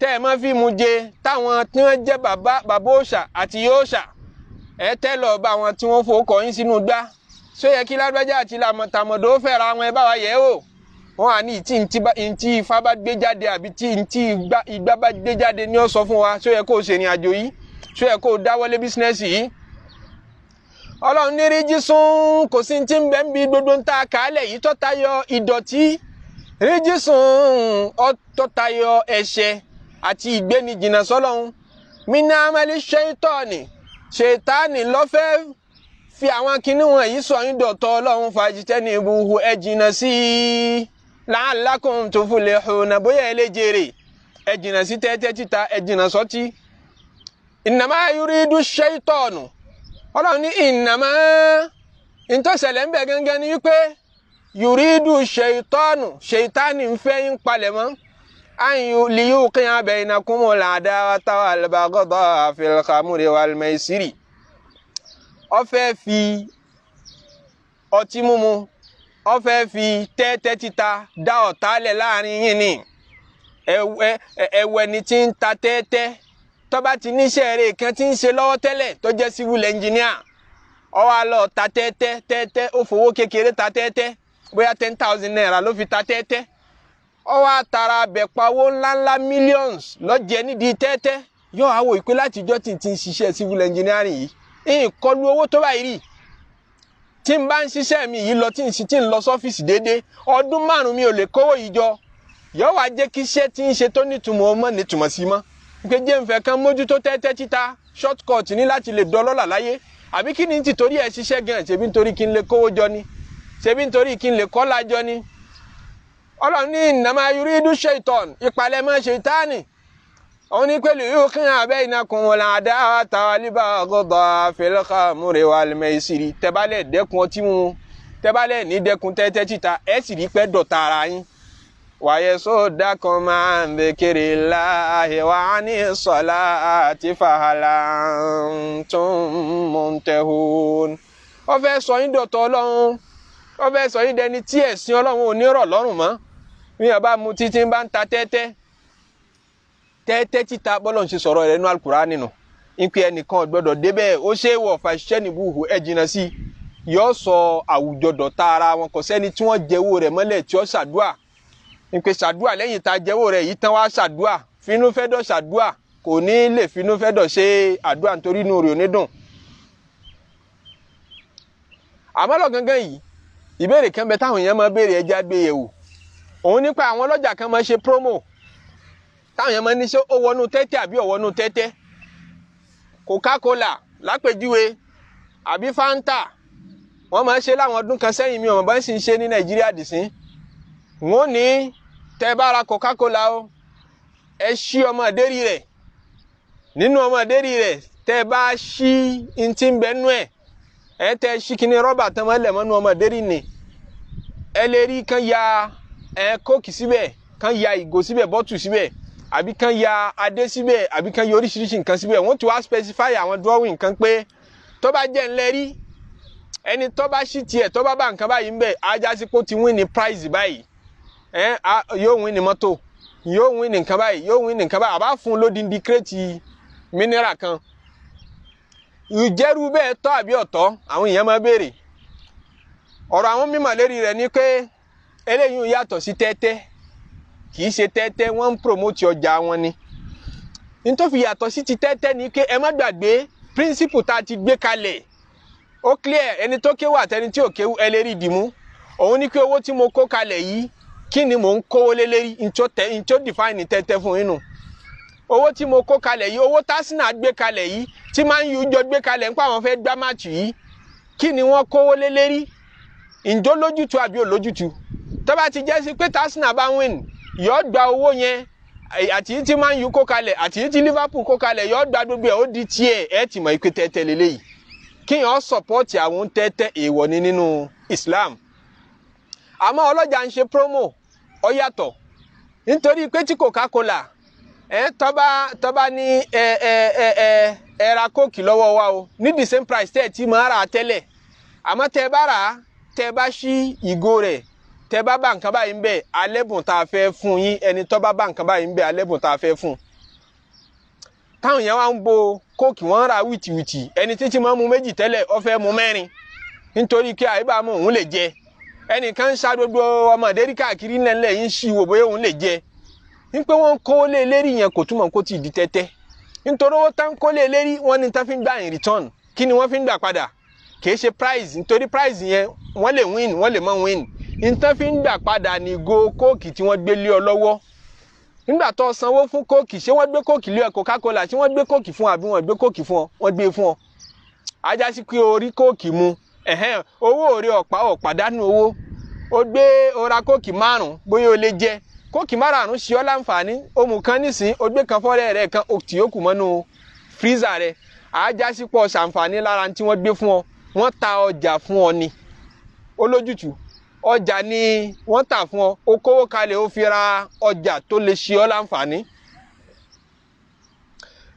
tẹ́ ẹ mọ́ fi mu jẹ táwọn tí wọ́n jẹ́ bàbá bàbá òòṣà àti yóòṣà, ẹ tẹ́ lọ bá wọn tí wọ́n fowó yín sínú gbá. Ṣó yẹ kí lágbájá àti tàmọ̀dó fẹ́ra wọn? Ẹ bá wa yẹ̀ wò. Wọn à ní ìtí ntí ifá bá gbé jáde àbí tí ntí igbá bá gbé jáde ní ó sọ fún wa. Ṣó yẹ kó o ṣèrìn àjò yìí? Ṣó yẹ kó o dáwọ́lé business yìí? Ọlọ́run ní rijsun, kò sí ti ń bẹ́ ń bi gbogbo ń ta kálẹ̀ yìí tó tayọ ìdọ̀tí. Rijsun, tó tayọ ẹ̀ṣẹ̀ àti ìgbéni jìnnà sọ́lọ́run. Min amali ṣaitani, ṣètánì lọ́fẹ́ fi àwọn kinní wọ̀nyí sọ yín dọ̀tọ̀ Ọlọ́run. Fajtanibuhu, ẹ jìnnà sí i. La'allakum tuflihuna, bóyá ẹ lè jèrè. Ẹ jìnnà sí tẹ́tẹ́ títa, ẹ jìnnà sọ́tí. Innama yuridu ṣaitọ́ọ̀nù, Ọlọ́run ní innama, ntọ́sẹ̀lẹ̀ ń bẹ̀ gangan ni wípé yuridu ṣaitọ́ọ̀nù, ṣètánì ń fẹ́ yín palẹ̀ mọ́ an liyuqi'a bainakumul adawata wal baghdha fil khamri wal maisiri. Ó fẹ́ fi ọtí mímu, ó fẹ́ fi tẹ́tẹ́ títa dá ọ̀tá lẹ̀ láàrin yín ni. Ẹwẹ́ ni tí ń ta tẹ́tẹ́, tó bá ti níṣẹ́ rẹ̀ kan tí ń ṣe lọ́wọ́ tẹ́lẹ̀ tó jẹ́ civil engineer, ó wá lọ ta tẹ́tẹ́. Tẹ́tẹ́, ó fowó kékeré ta tẹ́tẹ́, bóyá ₦10,000 ló fi ta tẹ́tẹ́. Ó wá tara bẹ̀ pawó ńláńlá, millions lọ́jẹ́ nídìí tẹ́tẹ́. Yóò wá wò ìpè látijọ́ tí n ti ń ṣiṣẹ́ civil engineering yìí, ìkọlù owó tó báyìí rí. Tí n bá ń ṣiṣẹ́ mi yìí lọ, tí n sì tí ń lọ sọ́fíìsì déédéé, ọdún 5 mi ò lè kówó yìí jọ. Yọ wá jẹ́ kí iṣẹ́ tí ń ṣe tó nítumọ̀ ọmọ nítumọ̀ sí mọ́. Pé jẹ́ nfẹ̀ kan mójútó tẹ́tẹ́ títa, short cut ní láti lè dọlọ́là láyé. Àbí kí ni tìtorí ẹ̀ ṣiṣẹ́ gan? Ṣebí nítorí kí n lè kówó jọ ni? Ṣebí nítorí kí n lè kọ́lá jọ ni? Ọlọ́run ní innama yuridu shaitan, ìpalẹ̀mọ́ ṣètánì òun ní pẹ̀lú yóò kí abẹ́ ìnakùn wọn àdá wal bagda fil khamri wal maisiri. Tẹ́bálẹ̀ dẹ́kun ọtí mímu, tẹ́bálẹ̀ ní dẹ́kun tẹ́tẹ́ títa, ẹ̀ sì rí pẹ́ dọ̀tá ara yín. Wayasuddakum an dhikrillahi wa ani salati fahal antum muntahun. Ó fẹ́ sọ yín dọ̀tọ̀ Ọlọ́run, ó fẹ́ sọ yín dẹni tí ẹ̀sìn Ọlọ́run ò ní rọ̀ lọ́rùn mọ́. Bí yàrá bá mu títí bá ń ta tẹ́tẹ́, tẹ́tẹ́ títa, bọ́lọ̀ ń ṣe sọ̀rọ̀ rẹ̀ nínú Al-Qur'an nínú ìpè ẹnìkan ò gbọ́dọ̀ débẹ̀, ó ṣe é wọ̀, fajtanibuhu, ẹ̀ jìnnà sí i. Yóò sọ àwùjọ dọ̀tá ara wọn. Kò sẹ́ni tí wọ́n jẹ́wọ́ rẹ̀ mọ́lẹ̀ tí ó ṣàdúà ìpè ṣàdúà lẹ́yìn tá a jẹ́wọ́ rẹ̀ yìí tán, wá ṣàdúà finúfẹ́dọ̀ ṣàdúà, kò ní lè finúfẹ́dọ̀ ṣe àdúà nítorí inú rẹ̀ ò ní dùn. Àmọ́ lọ gangan yìí, ìbéèrè kan bẹ táwọn èèyàn máa béèrè, ẹja gbé yẹ̀wò. Òun nípa àwọn ọlọ́jà kan máa ṣe promo táwọn èèyàn máa ní ṣe ó wọnú tẹ́tẹ́ àbí ó wọnú tẹ́tẹ́. Coca-Cola lápèjúwe àbí Fanta, wọ́n máa ń ṣe láwọn ọdún kan sẹ́yìn, mi ò mọ̀ bá ń sì ń ṣe ní Nàìjíríà dìsín. Wọ́n ní tẹ́ bá ra Coca-Cola o, ẹ ṣí ọmọ ìdérí rẹ̀, nínú ọmọ ìdérí rẹ̀, tẹ́ bá ṣí ntí ń bẹ nú ẹ̀, ẹ tẹ́ ṣí kíní rọ́bà tán mọ́ lẹ̀ mọ́nú ọmọ ìdérí ni, ẹ lè rí kan ya ẹ Coke síbẹ̀, kan ya ìgò síbẹ̀, bottle síbẹ̀, àbí kan ya adé síbẹ̀, àbí kan ya oríṣiríṣi nǹkan síbẹ̀. Wọ́n ti wá specify àwọn drawing kan pé tó bá jẹ́ ńlẹ́ rí, ẹni tó bá ṣí tiẹ̀, tó bá bá nǹkan báyìí ń bẹ̀, ajá sí pé ó ti win ní prize báyìí, ẹ yóò win ní mọ́tò, yóò win ní nǹkan báyìí, yóò win ní nǹkan báyìí, àbá fún un lódindi crate mineral kan. Ìjẹ́rú bẹ́ẹ̀ tọ́ àbí ọ̀tọ̀? Àwọn èèyàn máa béèrè. Ọ̀rọ̀ àwọn mímọ̀ lérí rẹ̀ ni pé eléyìí yàtọ̀ sí tẹ́tẹ́, kì í ṣe tẹ́tẹ́, wọ́n ń promote ọjà wọn ni. Nítorí yàtọ̀ sí ti tẹ́tẹ́ ni pé ẹ má gbàgbé principle tá a ti gbé kalẹ̀, ó clear. Ẹni tó kéwú àtẹni tí ò kéwú, ẹ lè rí ìdìmú. Òun ní pé owó tí mo kó kalẹ̀ yìí, kí ni mò ń kówó lé lérí? Ntó define tẹ́tẹ́ fún yín nù. Owó tí mo kó kalẹ̀ yìí, owó tásínà gbé kalẹ̀ yìí, tí Man U jọ gbé kalẹ̀ nípa àwọn fẹ́ gbá match yìí, kí ni wọ́n kówó lé lérí? Ǹjọ́ lójútu àbí ò lójútu? Tó bá ti jẹ́ sí pé tásínà bá win, yóò gba owó yẹn, àti tí Man U kó kalẹ̀ àti tí Liverpool kó kalẹ̀, yóò gba gbogbo ẹ̀, ó di tiẹ̀. Ẹ̀ tì mọ̀ pé tẹ́tẹ́ lélẹ́yìí. Kíyàn support àwọn tẹ́tẹ́, èèwọ̀ ni nínú Islam. Àmọ́ ọlọ́jà ń ṣe promo, ó yàtọ̀, nítorí pé tí Coca-Cola ẹ tọ́ba ní ẹ ẹ ẹ ẹ ẹ ra Coke lọ́wọ́ wa o ní the same price tẹ́ ẹ ti máa rà á tẹ́lẹ̀, àmọ́ tẹ́ ẹ bá rà á, tẹ́ ẹ bá ṣí ìgò rẹ̀, tẹ́ ẹ bá bá nǹkan báyìí ń bẹ̀, alẹ́bùn tá a fẹ́ fún yín, ẹni tọ́ bá bá nǹkan báyìí ń bẹ̀, alẹ́bùn tá a fẹ́ fún. Táwọn yẹn wá ń bo Coke, wọ́n ra wìtìwìtì. Ẹni títí máa ń mu méjì tẹ́lẹ̀, ó fẹ́ mu mẹ́rin nítorí kí àyíbámu òun lè jẹ. Ẹnìkan ń ṣá gbogbo ọmọdé rí káàkiri ńlẹ̀ńlẹ̀ yìí, ń ṣí wò bóyá òun lè jẹ ní pé wọ́n ń kó lé lérí yẹn, kò túmọ̀ kó tí ì di tẹ́tẹ́, nítorí owó tán kó lé lérí, wọ́n ní tán fi ń gbà in return. Kí ni wọ́n fi ń gbà padà? Kìí ṣe prize, nítorí prize yẹn, wọ́n lè win, wọ́n lè má win. Ní tán fi ń gbà padà ní ìgò Coke tí wọ́n gbé lé ọ lọ́wọ́ nígbà tó sanwó fún Coke. Ṣé wọ́n gbé Coke lé ọ? Coca-Cola, ṣé wọ́n gbé Coke fún ọ àbí wọ́n gbé Coke fún ọ? Wọ́n gbé fún ọ, ajá sí pé orí Coke mu. Ẹ̀hẹ́n, owó òre ọ̀pá ọ̀pàdánù owó. Ó gbé ó ra Coke márùn, bóyá o lè jẹ Coke márùn, ṣe ọ́ láǹfààní. Ó mú kan nísìn, ó gbé kan fọ́rẹ́ rẹ̀ kan, ó tì yókù mọ́nú freezer rẹ̀, ajá sí pọ̀ ṣàǹfààní lára tí wọ́n gbé fún ọ. Wọ́n ta ọjà fún ọ ni, ó lójútùú. Ọjà ni wọ́n tà fún ọ, ó kówó kalẹ̀, ó fi ra ọjà tó lè ṣe ọ́ láǹfààní.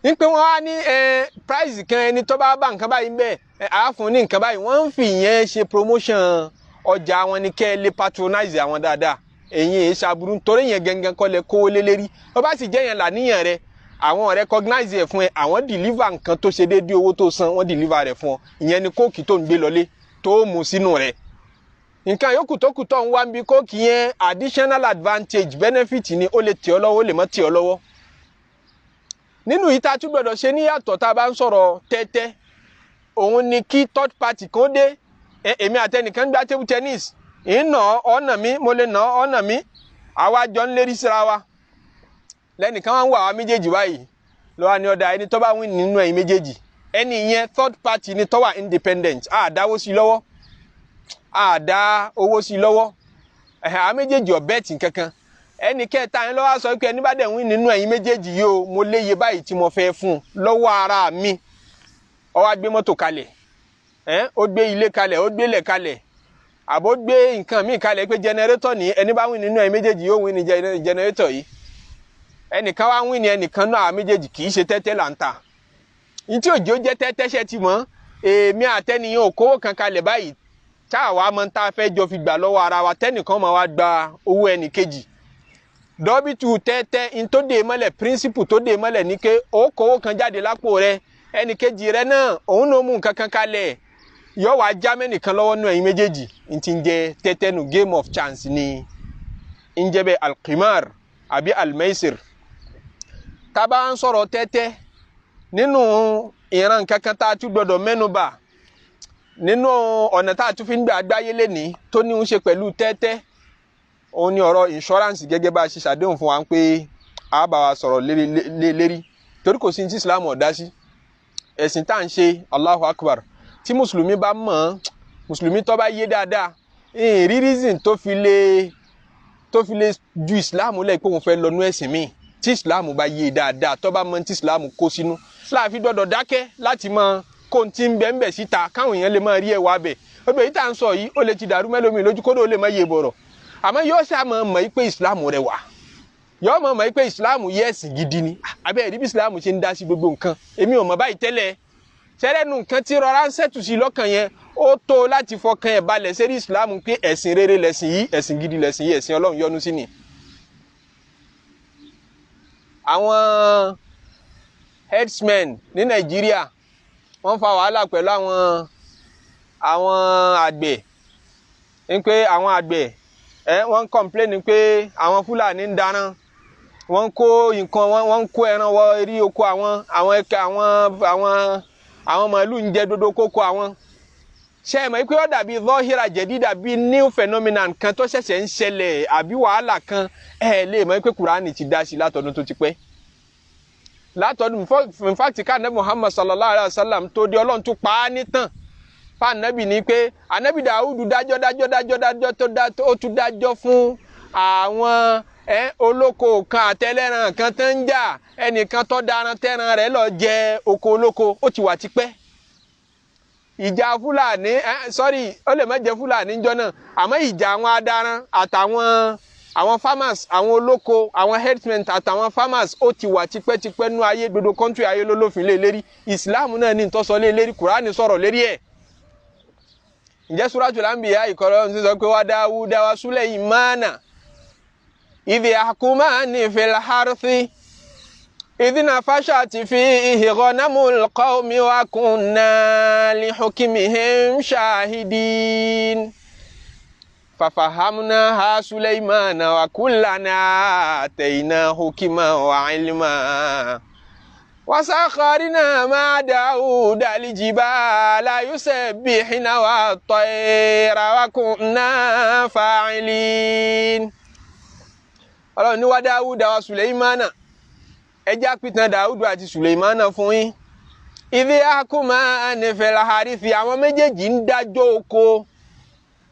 Ní pé wọ́n á ní ẹ price kan, ẹni tó bá bá nǹkan báyìí bẹ́ẹ̀, ẹ á fún ní nǹkan báyìí, wọ́n ń fi ìyẹn ṣe promotion ọjà wọn ni, kẹ́ ẹ lè patronize àwọn dáadáa. Èyí èyí ṣàbùrú, torí yẹn gangan kọ́ lẹ kówó lé lérí. Ó bá sì jẹ́ yẹn làníyàn rẹ, àwọn recognize ẹ̀ fún ẹ, àwọn deliver nǹkan tó ṣe déédéé owó tó san, wọ́n deliver rẹ̀ fún ọ. Ìyẹn ni Coke tó ń gbé lọlé tó mú sínú rẹ̀. Nǹkan yòókù tó kù tó ń wá ń bí Coke yẹn, additional advantage, benefit ni. Ó lè tì ọ́ lọ́wọ́, ó lè má tì ọ́ lọ́wọ́. Nínú yìí tá a tún gbọ́dọ̀ ṣe níyàtọ̀ tá a bá ń sọ̀rọ̀ tẹ́tẹ́, òun ni kí third party kan dé. Èmi àtẹnìkan gbá table tennis, ìnà ọ̀nà mi, mo lè nà ọ̀nà mi. Àwa jọ ń lérí síra wa. Lẹ́nìkan wá ń wà wá méjèèjì báyìí lọ́wọ́ ni ọ̀dà ẹni tó bá win nínú ẹ̀yin méjèèjì, ẹni yẹn third party ni, tó wà independent, á dáwó sí lọ́wọ́, á dá owó sí lọ́wọ́. Ẹ̀hìn àwọn méjèèjì ò bet kankan. Ẹnì kẹta yẹn lọ́wọ́ sọ pé ẹni bá dẹ̀ win nínú ẹ̀yin méjèèjì yìí o, mo léye báyìí tí mo fẹ́ fún un lọ́wọ́ ara mi. Ó wá gbé mọ́tò kalẹ̀, ẹ̀ ó gbé ilé kalẹ̀, ó gbélẹ̀ kalẹ̀, àbó gbé nǹkan míì kalẹ̀ pé generator ní, ẹni bá win nínú ẹ̀yin méjèèjì yóò win ní generator yìí. Ẹnìkan wá win ní ẹnìkan náà, àwọn méjèèjì, kì í ṣe tẹ́tẹ́ là ń ta. Ní tí òjò jẹ́ tẹ́tẹ́ ṣe ti mọ́, èmi àtẹnìyàn ò kówó kan kalẹ̀ báyìí tá àwa mọ̀ tá a fẹ́ jọ fi gbà lọ́wọ́ ara wa, tẹ́nìkan máa wá gba owó ẹnì kejì. Dọ́bìtù tẹ́tẹ́ n tó dé mọ́lẹ̀, principle tó dé mọ́lẹ̀ ní pé ó kówó kan jáde lápò rẹ, ẹnì kejì rẹ náà òun náà mú nǹkan kan kalẹ̀, yọ wá já mẹ́nìkan lọ́wọ́ nù ẹ̀yin méjèèjì. N ti ń jẹ́ tẹ́tẹ́ nu, game of chance ni ń jẹ́ bẹ́ẹ̀, alqimar àbí almaisir. Tá a bá ń sọ̀rọ̀ tẹ́tẹ́, nínú ìran kankan tá a tún gbọdọ̀ mẹ́nubà nínú ọ̀nà tá a tún fi ń gbà gbáyé lénìí tó ní ń ṣe pẹ̀lú tẹ́tẹ́, òun ni ọ̀rọ̀ insurance. Gẹ́gẹ́ bá a ṣe ṣàdéhùn fún wa pé a bá wa sọ̀rọ̀ lérí, torí kò sí ní tí Islam ò dá sí. Ẹ̀sìn tá à ń ṣe, Allahu Akbar, tí mùsùlùmí bá mọ̀ ọ́n, mùsùlùmí tó bá yé dáadáa, ìrí reason tó fi lè ju Islam lẹ̀ pé òun fẹ́ lọ nú ẹ̀sìn míì. Tí Islam bá yé dáadáa, tó bá mọ̀ tí Islam kó sínú, láàfin gbọ́dọ̀ dákẹ́ láti mọ kó n ti ń bẹ́ ń bẹ̀ síta, káwọn èèyàn lè máa rí ẹwà bẹ̀. Ọdún èyí tá à ń sọ yìí, ó lè ti dàrú mẹ́lòmíì lójú, kódó ó lè má yé bọ̀rọ̀, àmọ́ yóò ṣáà mọ̀ mọ̀ yí pé Islam rẹwà, yóò mọ̀ mọ̀ yí pé Islam yẹ ẹ̀sìn gidi ni. Abẹ́ ẹ̀rí bí Islam ṣe ń dá sí gbogbo nǹkan, èmi ò mọ̀ báyìí tẹ́lẹ̀. Sẹ́rẹ́nu nǹkan tí rọra ń ṣètù sí lọ́kàn yẹn, ó tó láti fọkàn ẹ̀ balẹ̀ sẹ́rí Islam pé ẹ̀sìn rere lẹ̀sìn yìí, ẹ̀sìn gidi lẹ̀sìn yìí, ẹ̀sìn Ọlọ́run yọ́nú sí ni. Àwọn herdsmen ní Nàìjíríà, wọ́n fa wàhálà pẹ̀lú àwọn àgbẹ̀, ní pé àwọn àgbẹ̀ ẹ wọ́n ń complain pé àwọn Fúlàní ń dáná, wọ́n ń kó nǹkan, wọ́n ń kó ẹran wọ eré oko àwọn ẹ̀ka, àwọn màálù ń jẹ dodo kókó àwọn. Ṣe é mọ̀ pé ó dàbí zọ́hírà jẹ̀dí, dàbí new phenomenon kan tó ṣẹ̀ṣẹ̀ ń ṣẹlẹ̀ àbí wàhálà kan? Ẹ̀ lè mọ̀ pé Kùránì ti dá sí látọdún tó ti pẹ́, látọdún, in fact, ká anabi Muhammad sallallahu alayhi wa sallam tó di, Ọlọ́run tún pa á nítàn fún anabi ní pé anabi Dawudu dájọ́ dájọ́ dájọ́ dájọ́ tó dá, ó tún dájọ́ fún àwọn olóko kan àtẹlẹ́ran kan tó ń jà, ẹnìkan tó daran tẹ́ran rẹ̀ lọ jẹ oko olóko. Ó ti wà tipẹ́. Ìjà Fúlàní, sorry, ó lè má jẹ́ Fúlàní ńjọ́ náà, àmọ́ ìjà àwọn adaran àtàwọn àwọn farmers, àwọn olóko, àwọn herdsmen àtàwọn farmers, ó ti wà tipẹ́tipẹ́ nú ayé. Gbogbo country ayé ló lófin lé lérí. Islam náà ní ìtọ́sọ lé lérí, Kùránì sọ̀rọ̀ lérí ẹ̀. Ǹjẹ́ Suratul Anbiya ìkọ̀rọ̀ ń sọ pé wa Dawuda wa Sulaymana idh yahkumani fil harthi idh nafashat fihi ghanamul qawmi wa kunna li hukmihim shahidin fafahamnaha Sulaymana wa kullan atayna hukman wa ilma wasakharna ma'a Dawuda aljibala yusabbihna wat-tayra wa kunna fa'ilin. Ọlọ́run ní wa Dawuda wa Sulaymana, ẹjẹ́ àpìtàn Dàúdù àti Sulaymana fún yín. Idh yahkumani fil harithi, àwọn méjèèjì ń dájọ́ oko,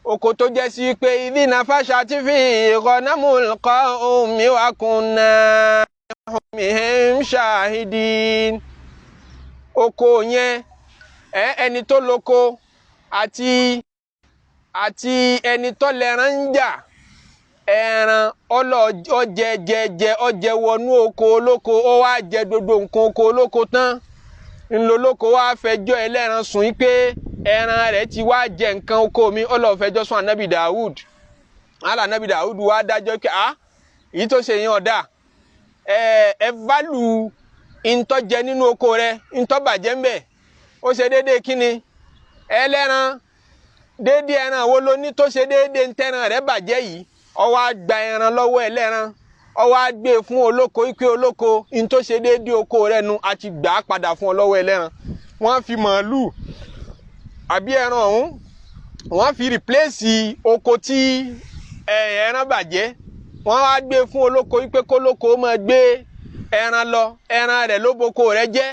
oko tó jẹ́ sí pé idh nafashat fihi ghanamul qawmi wa kunna hukmihim shahidin. Oko yẹn, ẹni tó loko àti ẹni tó lẹ́ran ń jà, ẹran ọjẹ jẹjẹ ọjẹ wọnú oko olóko, ó wá jẹ gbogbo nǹkan oko olóko tán. Ńlọlọ́kọ wá fẹjọ́ ẹlẹ́ran sùn yín pé ẹran rẹ̀ ti wá jẹ nǹkan oko mi. Ó lọ fẹjọ́ sùn anabi Dawud. Ala anabi Dawud wá dájọ́ pé a èyí tó ṣe yín ọ̀dà, ẹ value ntọ́jẹ nínú oko rẹ, ntọ́bàjẹ́ ń bẹ̀, ó ṣe déédéé kíni ẹlẹ́ran, déédéé ẹran wo ló ní tó ṣe déédéé ntẹ́ran rẹ bàjẹ́ yìí? Ó wá gba ẹran lọ́wọ́ ẹlẹ́ran, ó wá gbé fún olóko ike olóko, n tó ṣe déédéé oko rẹ nu, àti gbà á padà fún ọ lọ́wọ́ ẹlẹ́ran. Wọ́n fi màálù àbí ẹran ọ̀hún, wọ́n fi replace oko tí ẹran bàjẹ́. Wọ́n wá gbé fún olóko wípé kólóko máa gbé ẹran lọ, ẹran rẹ̀ ló boko rẹ̀ jẹ́.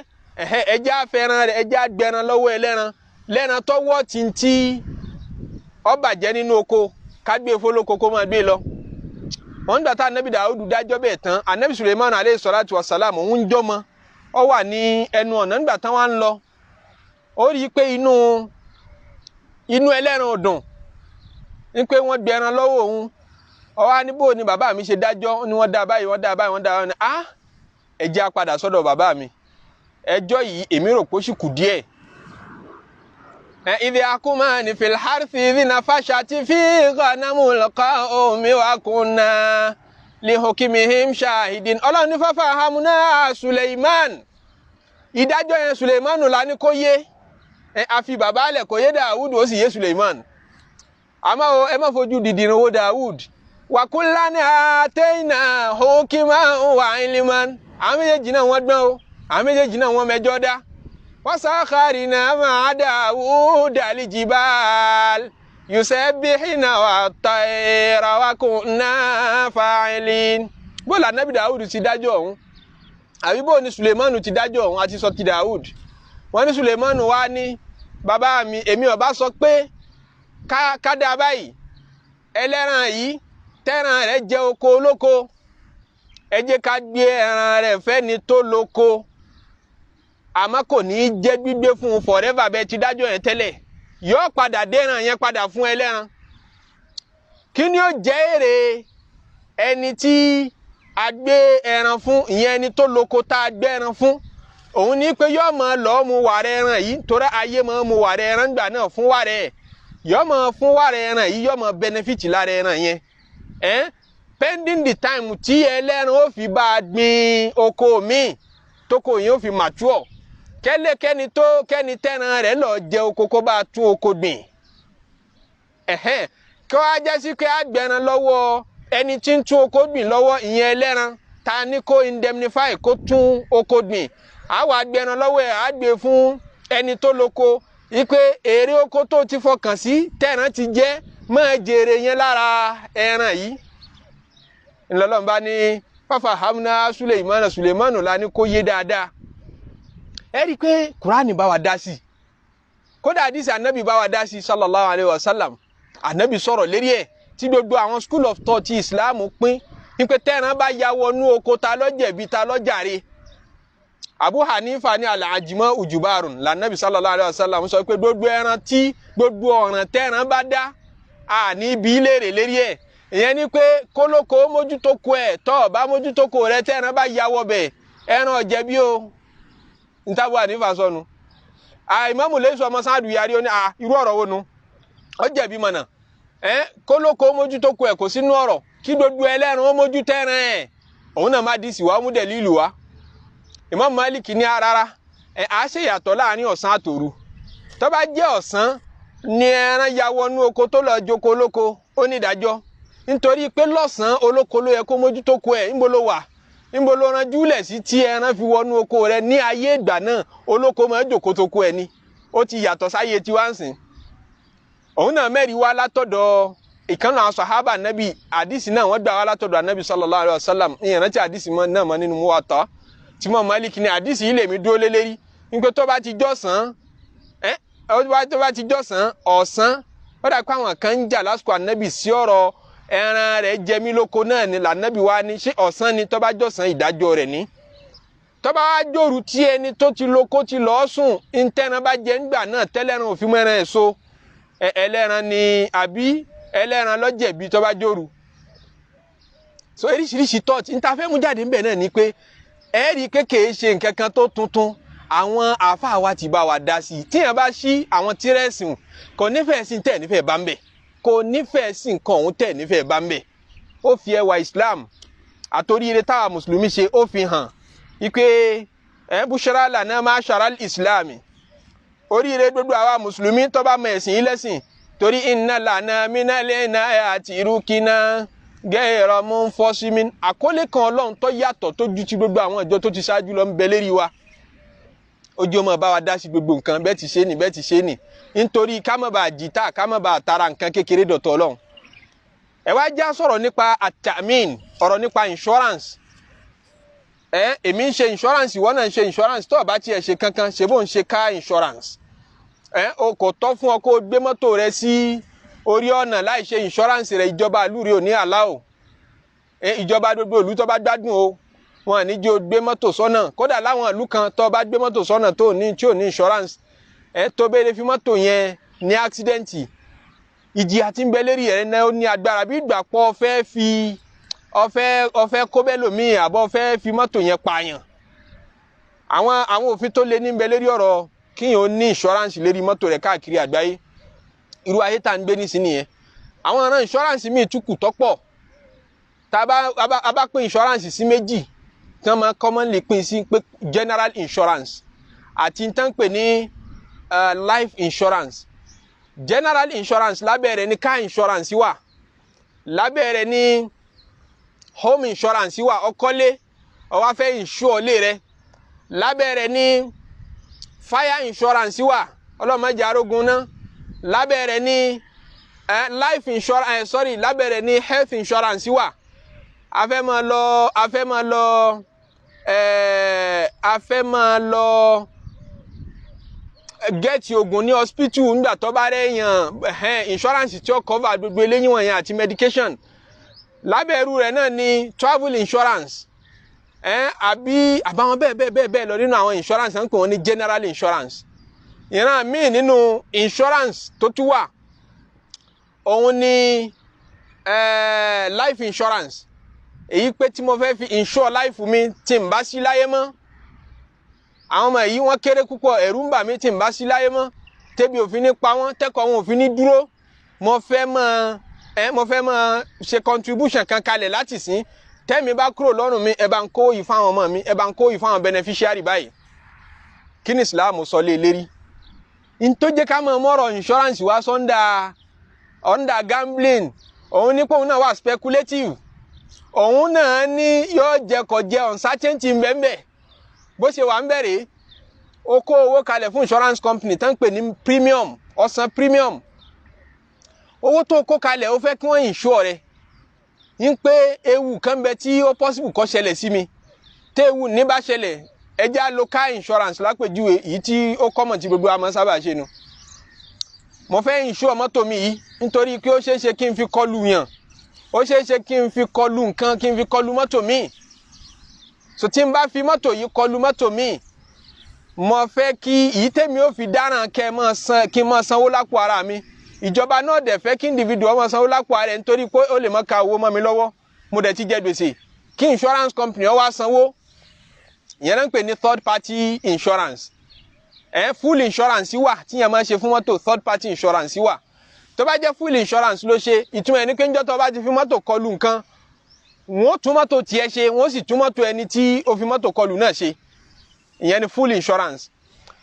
Ẹjẹ́ àfẹ́ràn rẹ̀, ẹjẹ́ àgbẹ̀ran lọ́wọ́ ẹlẹ́ran lẹ́ran tọ́wọ́ tìǹtì ó bàjẹ́ nínú oko, ká gbé fólóko kó máa gbé lọ. Wọ́n gbà tá anabi Dawudu dájọ́ bẹ́ẹ̀ tán, anabi Suleiman aleyhi salatu wa salam òun ń jọmọ, ó wà ní ẹnu ọ̀nà nígbà tán wá ń lọ, ó rí i pé inú ẹlẹ́ran ò dùn ní pé wọ́n gbẹran lọ́wọ́ òun. Ó wá ní bó ni bàbá mi ṣe dájọ́, ni wọ́n dá báyìí, wọ́n dá báyìí, wọ́n dá báyìí. Ah, ẹ jẹ́ á padà sọ́dọ̀ bàbá mi, ẹjọ́ yìí èmi rò pé ó sì kù díẹ̀. Idh yahkumani fil harthi idh nafashat fihi ghanamul qawmi wa kunna li hukmihim shahidin. Ọlọ́run ní fafahamna Suleiman, ìdájọ́ yẹn Suleimanu la ní kó yé. Àfi bàbá alẹ̀ kó yé Dawud, ó sì yé Suleiman. Àmọ́ o, ẹ má fojú dìdìrín owó Dawud. Wa kullan atayna hukman wa ilman. Àwọn méjèèjì náà wọ́n gbọ́n o, àwọn méjèèjì náà wọ́n mẹjọ́ dá. Wasakharina ma'a Dawuda al-jibal yusabbihina wat-tayra wa kunna fa'ilin. Bó la Nábì Dawud ti dájọ́ ọ̀hún, àbí bó ni Sulemanu ti dájọ́ ọ̀hún? Àti sọ ti Dawud. Wọ́n ní Sulemanu wá ní, bàbá mi, èmi ò bá sọ pé ká dá báyìí, ẹlẹ́ran yìí tẹ́ran rẹ̀ jẹ́ oko olóko, ẹ jẹ́ ká gbé ẹran rẹ̀ fẹ́ni tó lóko, àmọ́ kò ní í jẹ́ gbígbé fún un forever. Bẹ́ẹ̀ ti dájọ́ yẹn tẹ́lẹ̀, yóò padà dẹ́ran yẹn padà fún ẹlẹ́ran. Kí ni ó jẹ́ èrè ẹni tí a gbé ẹran fún, ìyẹn ẹni tó lóko tá a gbé ẹran fún? Òun ní pé yóò máa lọ́ọ́ mu wàrà ẹran yìí, torí ayé máa mu wàrà ẹran gbà náà fún wàrà ẹ̀, yóò máa fún wàrà ẹran yìí, yóò máa benefit lára ẹran yẹn pending the time tí ẹlẹ́ran ó fi bá a gbin oko míì, tóko yẹn ó fi mature, kẹ́lẹ́kẹ́ni tó kẹ́ni tẹ́ran rẹ̀ lọ jẹ oko kó bá a tún oko gbìn. Ẹ̀hẹ́n, kí wọ́n á jẹ́ sí pé àgbẹ̀ran lọ́wọ́ ẹni tí ń tún oko gbìn lọ́wọ́, ìyẹn ẹlẹ́ran ta ní kó indemnify kó tún oko gbìn. Àwa àgbẹ̀ran lọ́wọ́ ẹ̀, á gbé fún ẹni tó lóko ipe èrè oko tó ti fọkàn sí tẹ̀ràn ti jẹ́, máa jèrè yẹn lára ẹran yìí. Ńlọlọ́run bá ní fafahamna Suleimana, Suleimanu la ní kó yé dáadáa. Ẹ rí i pé Kúránì bá wa dá sí i, kódà àdìsí ànábì bá wa dá sí i sallallahu alayhi wa sallam. Ànábì sọ̀rọ̀ lérí ẹ̀ tí gbogbo àwọn school of thought ti Islam pín wípé tẹ́ran bá ya wọnú oko, ta ló jẹ̀bi, ta ló jàre? Abu Hanifa ní al-ajma'u ujubarun lànàbì sallallahu alayhi wa sallam sọ pé gbogbo ẹran tí gbogbo ọ̀ràn tẹ́ran bá dá, àní ibi léèrè lérí ẹ̀. Ìyẹn ni pé kólókó mójútó ko ẹ̀, tọ́ ọ bá mójútó ko rẹ, tẹ́ran bá ya wọ bẹ̀, ẹran ọ̀jẹ̀bi o. Ntàbọ̀ Hanifa sọnù. Àìmọ́mù lẹ́sọ̀ ọmọ sáàdù yarí, ó ní à, irú ọ̀rọ̀ wo nu? Ó jẹ̀bi mọ̀nà ẹ̀. Kólókó mójútó ko ẹ̀ kò sínú ọ̀rọ̀, kí gbogbo ẹlẹ́ran ó mójútó ẹran ẹ̀. Òun náà má dìísì wá, mú dẹ̀lílù wá. Imam Malik ní rárá, ẹ̀ á ṣe ìyàtọ̀ láàrin ọ̀sán àtòru. Tó bá jẹ́ ọ̀sán ni ẹran ya wọnú oko tó lọ joko olóko, ó ní ìdájọ́, nítorí pé lọ́sàn-án olóko ló yẹ kó mójútó ko ẹ̀. Ńbo ló wà? Ńbo ló ranjú lẹ̀ sí tí ẹran fi wọnú oko rẹ? Ní ayé ìgbà náà, olóko máa ń jòkó tó ko ẹ̀ ni. Ó ti yàtọ̀ sáyé tiwa ń sìn. Òun náà mẹ́rin wá látọ̀dọ̀ ìkànnì àwọn sàhábà nẹ́bì. Àdìsí náà wọ́n gbà wá látọ̀dọ̀ ànábì sallallahu alaihi wasallam. Ìyẹn rántí àdìsí náà mọ́ nínú Muwatta tí mọ́ Malik ní àdìsí yìí lèmi dúró lé lérí, nígbà tó bá ti jọ̀sán ẹ́, tó bá ti jọ̀sán ọ̀sán, ó dà pé àwọn kan ń jà lásìkò ànábì sí ọ̀rọ̀ ẹran rẹ̀ jẹ mí lóko náà ni. Lànábì wá ní ṣé ọ̀sán ni? Tó bá jọ̀sán, ìdájọ́ rẹ̀ ní. Tó bá wá jòrú tí ẹni tó ti lóko ti lọ́ọ́ sùn, ntẹ́ran bá jẹ ńgbà náà, tẹ́lẹ̀ran òfin mẹ́ran ẹ̀ so ẹlẹ́ran ni àbí ẹlẹ́ran ló jẹ̀bi tó bá jòrú? So oríṣiríṣi thought níta fẹ́ mú jáde ńbẹ̀ náà ni pé ẹ rí i pé kìí ṣe nǹkan kan tó tuntun, àwọn àáfàá wa ti bá wa dá sí i. Tíyẹn bá ṣí àwọn tírẹ̀sì, kò nífẹ̀ẹ́ sí tẹ̀ nífẹ̀ẹ́ bá ń bẹ̀, kò nífẹ̀ẹ́ sí nǹkan òun tẹ̀ nífẹ̀ẹ́ bá ń bẹ̀. Ó fi ẹwà Islam àtòríire táwa mùsùlùmí ṣe, ó fi hàn ipe ẹ bushra lana ma'sharal islami, oríire gbogbo àwa mùsùlùmí tó bá mọ ẹ̀sìn yìí lẹ́sìn, torí inna lana minal inayati rukina gẹ́rọ mú ń fọ́ sí mi. Àkọlé kan Ọlọ́run tó yàtọ̀ tó ju ti gbogbo àwọn ìjọ tó ti ṣáájú lọ ń bẹ lérí wa. Ojú ọmọ bá wa dá sí gbogbo nǹkan bẹ́ẹ̀ ti ṣe ní, bẹ́ẹ̀ ti ṣe ní, nítorí ká má bàa jìtá, ká má bàa tara nǹkan kékeré dọ̀tọ̀ Ọlọ́run. Ẹ wá já sọ̀rọ̀ nípa التأمين, ọ̀rọ̀ nípa insurance. Ẹ èmi ń ṣe insurance, ìwọ náà ń ṣe insurance. Tó o bá tiẹ̀ ṣe kankan, ṣe bó ń ṣe car insurance? Ẹ o kò tọ́ fún ọ kó o gbé mọ́tò rẹ sí orí ọ̀nà láì ṣe insurance rẹ. Ìjọba ìlú rẹ ò ní allow. Ẹ ìjọba gbogbo ìlú tó bá gbádùn o, wọn ní jẹ́ o gbé mọ́tò sọ́nà. Kódà láwọn ìlú kan, tó bá gbé mọ́tò sọ́nà tó ní tí ò ní insurance, ẹ tó bẹ́ẹ̀ fi mọ́tò yẹn ní accident, ìjìyà tí ń bẹ lérí rẹ náà ó ní agbára bí ìgbà pọ̀ fẹ́ fi ọfẹ́ kó bẹ́ẹ̀ lòmíì àbọ̀ fẹ́ fi mọ́tò yẹn pààyàn. Àwọn òfin tó lé ní ń bẹ lérí ọ̀rọ̀ kíyàn ó ní insurance lérí mọ́tò rẹ̀ káàkiri àgbáyé. Irú ayé tá à ń gbé nísìnyí nìyẹn. Àwọn ọ̀ràn insurance míì tún kù tọ́pọ̀. Tá a bá pín insurance sí méjì tí wọ́n máa commonly pín sí pé general insurance àti tán pè ní life insurance. General insurance, lábẹ́ rẹ̀ ní car insurance wà, lábẹ́ rẹ̀ ní home insurance wà, ọkọ́lé, ó wá fẹ́ insure ilé rẹ̀. Lábẹ́ rẹ̀ ní fire insurance wà, ọlọ́mọdé arógun náà. Lábẹ́ rẹ̀ ní life insurance, sorry, lábẹ́ rẹ̀ ní health insurance wà. A fẹ́ máa lọ get oògùn ní hospital nígbà tó bá rẹ̀ yàn, insurance tí ó cover gbogbo eléyìí wọ̀nyẹn àti medication. Lábẹ́ irú rẹ̀ náà ni travel insurance àbí àbáwọn bẹ́ẹ̀ bẹ́ẹ̀ bẹ́ẹ̀ bẹ́ẹ̀ lọ nínú àwọn insurance ń pè wọ́n ní general insurance. Ìran míì nínú insurance tó tún wà, òun ni life insurance, èyí pé tí mo fẹ́ fi insure life mi tí n bá sí láyé mọ́. Àwọn ọmọ yìí, wọ́n kéré púpọ̀, ẹ̀rù ń bà mí, tí n bá sí láyé mọ́, tẹ́bi òfin ní pa wọ́n, tẹ́kọ̀ọ́ wọn òfin ní dúró, mo fẹ́ máa ṣe contribution kan kalẹ̀ láti sìn. Tẹ́mi bá kúrò lọ́rùn mi, ẹ bá ń kó yìí fáwọn ọmọ mi, ẹ bá ń kó yìí fáwọn beneficiary báyìí. Kí ni Islam sọ lé lérí? N tó jẹ́ ká máa mọ̀rọ̀ insurance wá sọ́ndà under gambling, òun ní pé òun náà wà speculative, òun náà ní yóò jẹ kó jẹ, uncertainty ńbẹ́ńbẹ́. Bó ṣe wà ń bẹ̀rẹ̀, ó kó owó kalẹ̀ fún insurance company tó ń pè ní premium, ó san premium. Owó tó kó kalẹ̀, ó fẹ́ kí wọ́n insure rẹ̀ ń pé ewu kan bẹ tí ó possible kó ṣẹlẹ̀ sí mi. Téwu ní bá ṣẹlẹ̀, ẹ já lo car insurance lápèjúwe, èyí tí ó common tí gbogbo àmọ́ sábà ṣe nu. Mo fẹ́ insure mọ́tò mi yìí nítorí pé ó ṣeé ṣe kí n fi kọlu yàn, ó ṣeé ṣe kí n fi kọlu nǹkan, kí n fi kọlu mọ́tò mi. So tí n bá fi mọ́tò yìí kọlu mọ́tò mi, mo fẹ́ kí èyí tèmi ó fi dáràn kẹ́ ẹ máa san, kí n máa sanwó lápò ara mi. Ìjọba náà dẹ̀ fẹ́ kí individual máa sanwó lápò ara ẹ̀, nítorí pé ó lè má ka owó mọ́ mi lọ́wọ́, mo dẹ̀ ti jẹ gbèsè. Kí insurance company ó wá sanwó, ìyẹn náà ń pè ní third party insurance. Ẹ full insurance wà tí yẹn máa ń ṣe fún mọ́tò, third party insurance wà. Tó bá jẹ́ full insurance ló ṣe, ìtumọ̀ ẹni pé ńjọ́ tó bá ti fi mọ́tò kọlu nǹkan, wọ́n tún mọ́tò tiẹ̀ ṣe, wọ́n sì tún mọ́tò ẹni tí ó fi mọ́tò kọlu náà ṣe. Ìyẹn ni full insurance.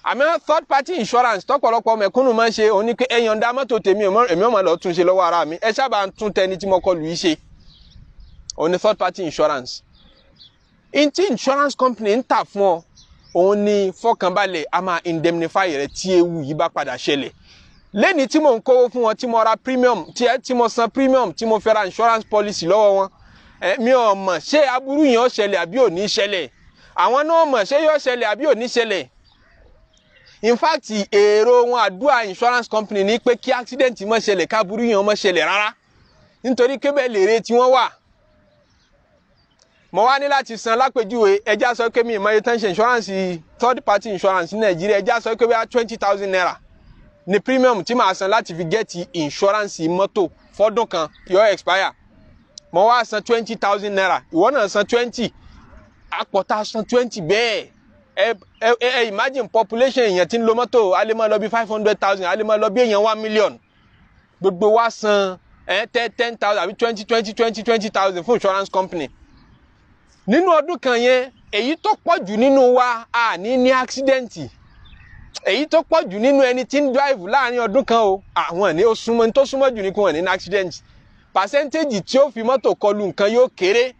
Àmọ́ third party insurance tọ́pọ̀lọpọ̀ mẹ̀kúnnù máa ń ṣe, òun ni pé ẹ yọ̀ǹda mọ́tò tèmi, èmi ò máa lọ tún ṣe lọ́wọ́ ara mi, ẹ sábà ń tún tẹni tí mo kọlu yìí ṣe. Òun ni third party insurance. Ntí insurance company ń tà fún ọ, òun ni fọkànbalẹ̀, a máa indemnify rẹ tí ewu yìí bá padà ṣẹlẹ̀. Lẹ́ni tí mò ń kówó fún wọn, tí mo ra premium, tí ẹ tí mo san premium, tí mo fẹ́ ra insurance policy lọ́wọ́ wọn, ẹ mi ò mọ̀ ṣé aburú yẹn ó ṣẹlẹ̀ àbí ò ní ṣẹlẹ̀. Àwọn náà mọ̀ ṣé yóò ṣẹlẹ̀ àbí ò ní ṣẹlẹ̀. In fact, èrò wọn, àdúrà insurance company ní pé kí accident má ṣẹlẹ̀, káburú yẹn má ṣẹlẹ̀ rárá, nítorí kébẹ̀ lèrè tí wọ́n wà. Mo wá ní láti san, lápèjúwe, ẹjá sọ pé mi ìmọ̀ iye tán ṣe insurance, third party insurance ní Nàìjíríà. Ẹjá sọ pé bóyá ₦20,000 ní premium tí màá san láti fi get insurance mọ́tò fọ́dún kan, yóò expire. Mo wá san ₦20,000, ìwọ náà san 20, àpọ̀tá san 20 bẹ́ẹ̀. Ẹ imagine population èèyàn tí ń lo mọ́tò, a lè máa lọ bí 500,000, a lè máa lọ bí èèyàn 1 million. Gbogbo wa san ẹ 10,000 àbí 20, 20, 20, 20,000 fún insurance company nínú ọdún kan yẹn. Èyí tó pọ̀ jù nínú wa a ní accident. Èyí tó pọ̀ jù nínú ẹni tí ń drive láàrin ọdún kan o, àwọn ní ó súnmọ́, tó súnmọ́ jù ní kí wọ́n ní accident. Percentage tí ó fi mọ́tò kọlu nǹkan yóò kéré.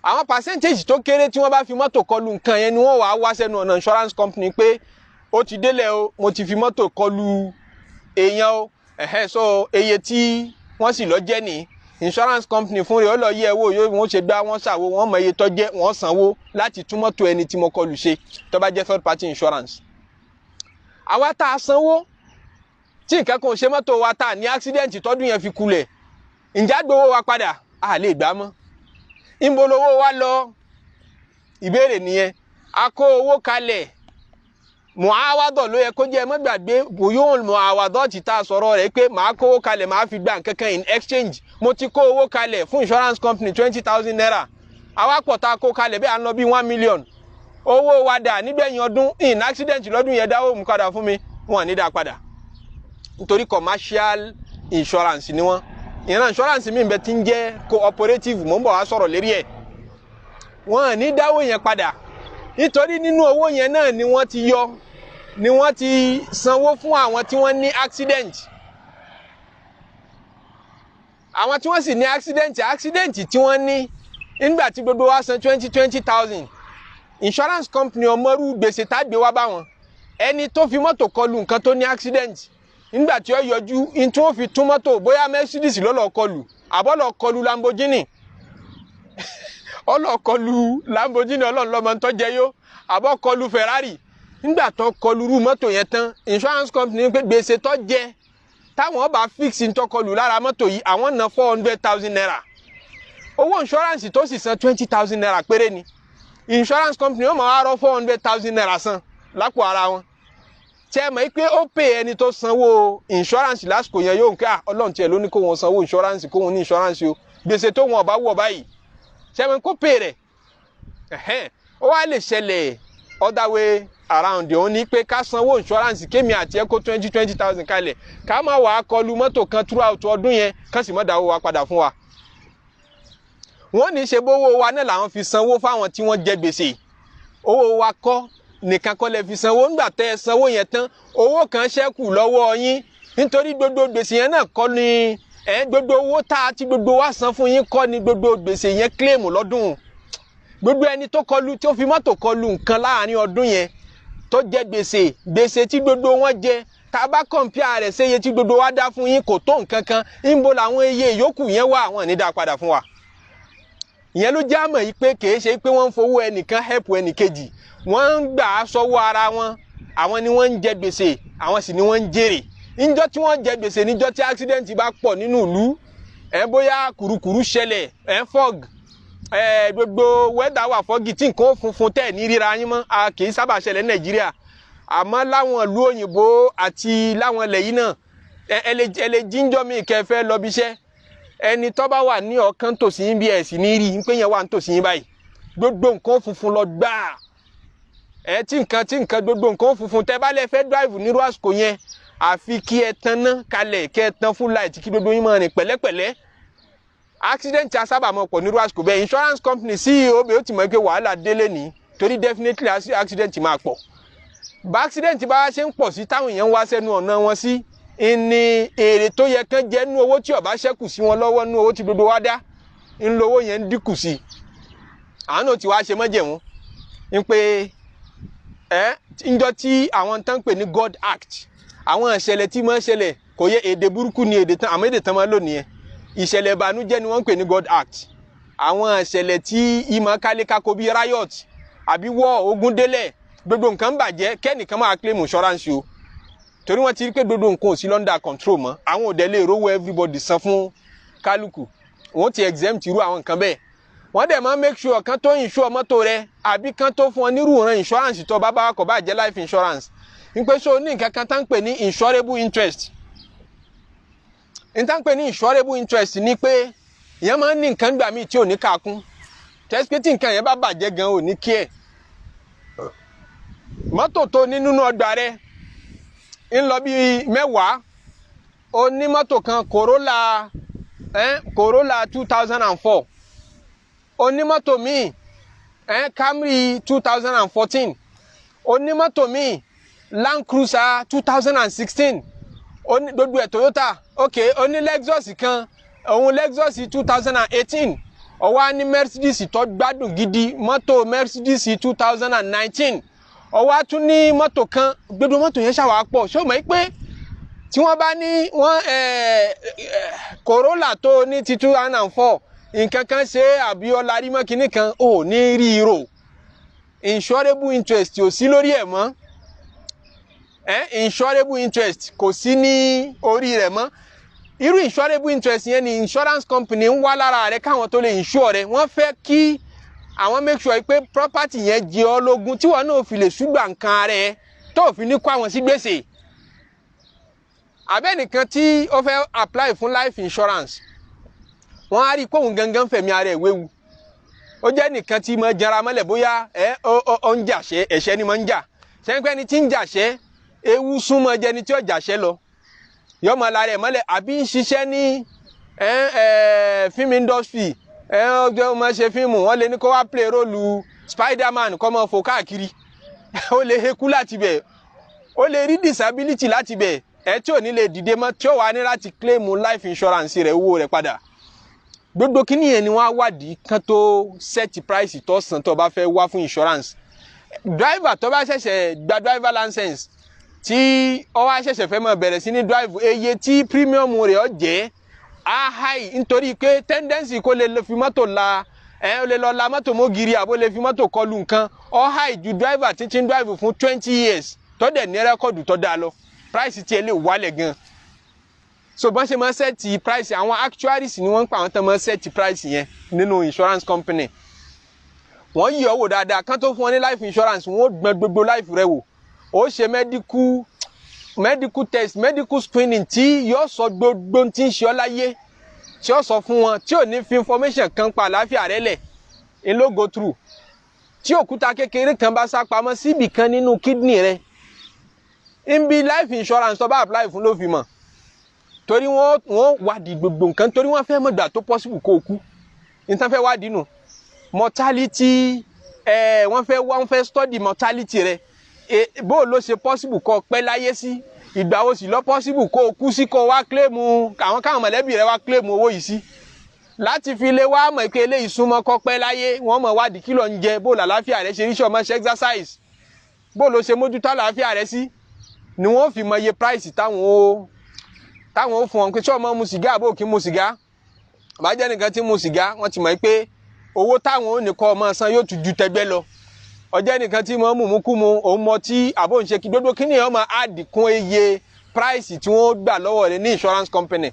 Àwọn percentage tó kéré tí wọ́n bá fi mọ́tò kọlu nǹkan yẹn ni wọ́n wàá wá sẹ́nu ọ̀nà insurance company pé ó ti délẹ̀ o, mo ti fi mọ́tò kọlu èèyàn o, ẹ̀hẹ́. So iye tí Wọ́n sì lọ jẹ́ ní insurance company fún rẹ̀, ó lọ yẹ owó yóò wọ́n ṣe gbá, wọ́n ṣàwo, wọ́n mọ iye tó jẹ́, wọ́n sanwó láti tún mọ́tò ẹni tí mo kọlù ṣe, tó bá jẹ́ third party insurance. Àwa tá a sanwó tí nǹkan kan ò ṣe mọ́tò wa, tá a ní accident tọ́dún yẹn fi kulẹ̀, ǹjẹ́ àgbowó wa padà? A lè gbà mọ́. Níbo lowó wa lọ? Ìbéèrè nìyẹn. A kó owó kalẹ̀, muawadọ̀ ló yẹ kó jẹ́. Ẹ má gbàgbé bòyóhùn muawadọ̀ ti ta sọ̀rọ̀ rẹ̀ pé màá kówó kalẹ̀, màá fi gba nǹkan kan in exchange. Mo ti kó owó kalẹ̀ fún insurance company, ₦20,000. Àwa pọ̀ tá a kó kalẹ̀ bí à ń lọ bí 1 million. Owó wa dà nígbẹ̀yìn ọdún? In accident lọ́dún yẹn, dáwó mú padà fún mi? Wọn ní dá padà, nítorí commercial insurance ni wọ́n. Ìran insurance mi bẹ ti ń jẹ́ cooperative, mò ń bọ̀ wá sọ̀rọ̀ lérí ẹ̀. Wọ́n ní dáwó yẹn padà, nítorí nínú owó yẹn náà ni wọ́n ti yọ, ni wọ́n ti sanwó fún àwọn tí wọ́n ní accident. Àwọn tí wọ́n sì ní accident, accident tí wọ́n ní nígbà tí gbogbo wa san 20-20 thousand, insurance company ọmọrú gbèsè tá gbé wá bá wọn. Ẹni tó fi mọ́tò kọlu nǹkan tó ní accident, nígbà tí ó yọjú ní tí wọ́n fi tún mọ́tò, bóyá Mercedes ló lọ kọlù, àbọ̀ lọ kọlu Lamborghini, ọlọ kọlu Lamborghini, ọlọ́run lọ́mọ tó jẹ yó, àbọ̀ kọlu Ferrari. Nígbà tó kọlu rú mọ́tò yẹn tán, insurance company pé gbèsè tó jẹ, táwọn bá fix ń tó kọlù lára mọ́tò yìí, àwọn ná ₦400,000. Owó insurance tó sì san, ₦20,000 péré ni. Insurance company ó máa wá rọ ₦400,000 san lápò ara wọn. Tí ẹ mọ̀ pé ó pè ẹni tó sanwó insurance lásìkò yẹn, yóò ń ká Ọlọ́run tiẹ̀ ló ní kó wọn sanwó insurance, kó wọn ní insurance o, gbèsè tó wọn ọba wọ̀ báyìí, ṣé ẹ mọ̀ kó pè rẹ̀? Ẹ̀hẹ́n, ó wá lè ṣẹlẹ̀ other way around. Òun ní pé ká sanwó insurance, kémi àti ẹ kó 20-20 thousand kalẹ̀, ká má wàá kọlu mọ́tò kan throughout ọdún yẹn, kán sì má dáwó wa padà fún wa. Wọ́n ní ṣe bówó wa náà làwọn fi sanwó fáwọn tí wọ́n jẹ gbèsè. Owó wa kọ́ nìkan kọ́ lẹ fi sanwó. Ńgbà tẹ́ ẹ sanwó yẹn tán, owó kan ṣẹ́kù lọ́wọ́ yín, nítorí gbogbo gbèsè yẹn náà kọ́ ni ẹ gbogbo owó tá a ti gbogbo wa san fún yín kọ́ ni gbogbo gbèsè yẹn claim lọ́dún. Gbogbo ẹni tó kọlu, tó fi mọ́tò kọlu nǹkan láàrin ọdún yẹn, tó jẹ gbèsè, gbèsè tí gbogbo wọn jẹ, tá a bá compare rẹ̀ séye tí gbogbo wa dá fún yín, kò tó nǹkan kan. Ńbo làwọn iye ìyókù yẹn wà? Àwọn ní dá padà fún wa. Ìyẹn ló já mọ̀ yìí pé kìí ṣe pé wọ́n ń fowó ẹnìkan help ẹnìkejì, wọ́n ń gbà á sọ́wọ́ ara wọn. Àwọn ni wọ́n ń jẹ gbèsè, àwọn sì ni wọ́n ń jèrè. Níjọ́ tí wọ́n jẹ gbèsè, níjọ́ tí accident bá pọ̀ nínú ìlú ẹ̀, bóyá kùrukùru ṣẹlẹ̀ ẹ̀, fog ẹ̀, gbogbo weather wà foggy, tí nǹkan ó funfun tẹ̀ ní ríra yín mọ́. A kì í sábà ṣẹlẹ̀ ní Nàìjíríà, àmọ́ láwọn ìlú òyìnbó àti láwọn ilẹ̀ yìí náà, ẹ lè jíjọ́ mi kẹfẹ́ lọ bí iṣẹ́, ẹni tó bá wà ní ọ̀kan tòsí yín bí ẹ̀ sì ní rí i pé yẹn wà ní tòsí yín báyìí. Gbogbo nǹkan funfun lọ gbáà ẹ, tí nǹkan gbogbo nǹkan funfun. Tẹ bá lẹ fẹ́ drive nírú àsìkò yẹn, àfi kí ẹ tanná kalẹ̀, kí ẹ tan full light, kí gbogbo yín máa rìn pẹ̀lẹ́pẹ̀lẹ́. Accident a sábà máa pọ̀ nírú àsìkò bẹ́ẹ̀. Insurance company, CEO bẹ́ẹ̀, ó ti mọ̀ pé wàhálà délé ní, torí definitely accident máa pọ̀. Bá accident bá ṣe ń pọ̀ sí, táwọn èèyàn ń wá sẹ́nu ọ̀nà wọn sí, ní èrè tó yẹ kán jẹ́ nú owó tí ó bá ṣẹ́kù sí wọn lọ́wọ́ nú owó tí gbogbo wa dá, ń lówó yẹn ń dínkù sí i. Àwọn náà ti wá ṣe mọ́jẹ̀mú ń pé ẹ ńjọ́ tí àwọn tán ń pè ní God Act, àwọn ìṣẹ̀lẹ̀ tí máa ń ṣẹlẹ̀, kò yẹ èdè burúkú ni èdè tán, àmọ́ èdè tán máa ń lò nìyẹn. Ìṣẹ̀lẹ̀ ìbànújẹ́ ni wọ́n ń pè ní God Act. Àwọn ìṣẹ̀lẹ̀ tí ìmọ̀ kálékáko bíi riot àbí wọ́ ogun délẹ̀, gbogbo nǹkan bàjẹ́, kẹ́nìkan máa claim insurance o, torí wọ́n ti rí pé gbogbo nǹkan ò sí under control mọ́. Àwọn òdẹ lè rówó everybody san fún kálukú, wọ́n ti exempt irú àwọn nǹkan bẹ́ẹ̀. Wọ́n dẹ̀ máa make sure kan tó insure mọ́tò rẹ, àbí kan tó fún ọ nírú ìran insurance tó bá bá kọ̀, bá jẹ́ life insurance, ń pé so ní nǹkan kan tá ń pè ní insurable interest. N tá ń pè ní insurable interest ni pé ìyẹn máa ń ní nǹkan gbà míì tí ò ní kàkún, tẹ́sí pé tí nǹkan yẹn bá bàjẹ́ gan, ò ní kí ẹ̀. Mọ́tò tó ní nínú ọgbà rẹ ń lọ bíi 10. Ó ní mọ́tò kan, Corolla, Corolla 2004. Onímọ́tò míì, Camry 2014. Onímọ́tò míì, Land Cruiser 2016. Oní gbogbo ẹ̀ Toyota. Ok, oní Lexus kan, òun Lexus 2018. Ó wá ní Mercedes tó gbádùn gidi, mọ́tò Mercedes 2019. Ó wá tún ní mọ́tò kan. Gbogbo mọ́tò yẹn ṣàwà pọ̀. Ṣé o mọ̀ pé Tí wọ́n bá ní wọ́n Corolla tó ní ti 2004, nǹkan kan ṣe àbí ọlárí mọ́ kinní kan, ò ní rí i rò. Insurable interest ò sí lórí ẹ̀ mọ́. Insurable interest kò sí ní orí rẹ̀ mọ́. Irú insurable interest yẹn ni insurance company ń wá lára rẹ̀ káwọn tó lè insure rẹ̀. Wọ́n fẹ́ kí àwọn make sure pé property yẹn jẹ ọ́ lógún, tí wọ́n náà fi lè ṣùgbà nǹkan rẹ̀ tó fi ní kó àwọn sí gbèsè. Àbẹ́nìkan tí ó fẹ́ apply fún life insurance, wọ́n á rí i pé òun gangan fẹ̀mí ara ẹ̀ wéwu. Ó jẹ́ nìkan tí mo jẹra mọ́lẹ̀, bóyá ẹ ó ń jàṣẹ́, ẹ̀ṣẹ́ ni mo ń jà sẹ́ńpẹ́ ni tí ń jàṣẹ́, ewu súnmọ́ jẹni tí ó jàṣẹ́ lọ, yọmọ lára ẹ̀ mọ́lẹ̀, àbí ń ṣiṣẹ́ ní film industry, ẹ ó máa ṣe fíìmù, wọ́n lè ní kó wá play role Spiderman, kó máa fò káàkiri, ó lè hekú láti bẹ̀, ó lè rí disability láti bẹ̀ ẹ, tí ò ní lè dìde mọ́, tí ó wà ní láti claim life insurance rẹ̀, owó rẹ̀ padà. Gbogbo kíní yẹn ni wọ́n á wádìí kán tó set price tó san tó bá fẹ́ wá fún insurance. Driver tó bá ṣẹ̀ṣẹ̀ gba driver license, tí ó wá ṣẹ̀ṣẹ̀ fẹ́ máa bẹ̀rẹ̀ sí ní drive, iye tí premium rẹ̀ ó jẹ́ á high, nítorí pé tendency kó lè fi mọ́tò la ẹ, ó lè lọ la mọ́tò mọ́gìrì, àbó lè fi mọ́tò kọlu nǹkan, ó high ju driver tí ń drive fún 20 years tó dẹ̀ ní record tó dáa lọ. Price tiẹ̀ lè wálẹ̀ gan. So bọ́n ṣe máa set price, àwọn actuaries ni wọ́n ń pa àwọn tó máa set price yẹn nínú insurance company. Wọ́n yí ọ wò dáadáa kán tó fún wọn ní life insurance. Wọ́n ó gbọ́n gbogbo life rẹ wò, ó ṣe medical test, medical screening, tí yóò sọ gbogbo tí ń ṣe ọ́ láyé, tí ó sọ fún wọn, tí ò ní fi information kan pa àlàáfíà rẹ lẹ̀ ń ló go through. Tí òkúta kékeré kan bá sá pamọ́ síbì kan nínú kidney rẹ, nbí life insurance tó bá apply fún ló fi mọ̀, torí wọ́n wádìí gbogbo nǹkan, torí wọ́n fẹ́ mọ̀ gbà tó possible kó o kú. Nǹkan fẹ́ wádìí nù mortality ẹ̀, wọ́n fẹ́ study mortality rẹ, bó ló ṣe possible kó o pẹ́ láyé sí, ìgbà wo sì lọ possible kó o kú sí, kó o wá claim, àwọn káwọn mọ̀lẹ́bí rẹ wá claim owó yìí sí, láti fi lé wá mọ̀ pé eléyìí súnmọ́ kó pẹ́ láyé. Wọ́n mọ̀ wádìí kí ló ń jẹ, bó làlàáfíà rẹ ṣe rí, ṣe ọmọ ṣe exercise, bó ló ṣe mójútó àlàáfíà rẹ sí, ni wọ́n fi mọ iye price táwọn ó fún wọn, pé ṣé ọmọ mu sìgá àbó kí mu sìgá. Bá jẹ́ nìkan tí mu sìgá, wọ́n ti mọ̀ pé owó táwọn ò ní kọ́ ọmọ san yóò tún ju tẹgbẹ́ lọ. Ọjọ́ nìkan tí mo mú mú kú mu, òun mọ tí àbó ń ṣe kí gbogbo kí ni ọmọ àdìkún iye price tí wọ́n gbà lọ́wọ́ rẹ̀ ní insurance company.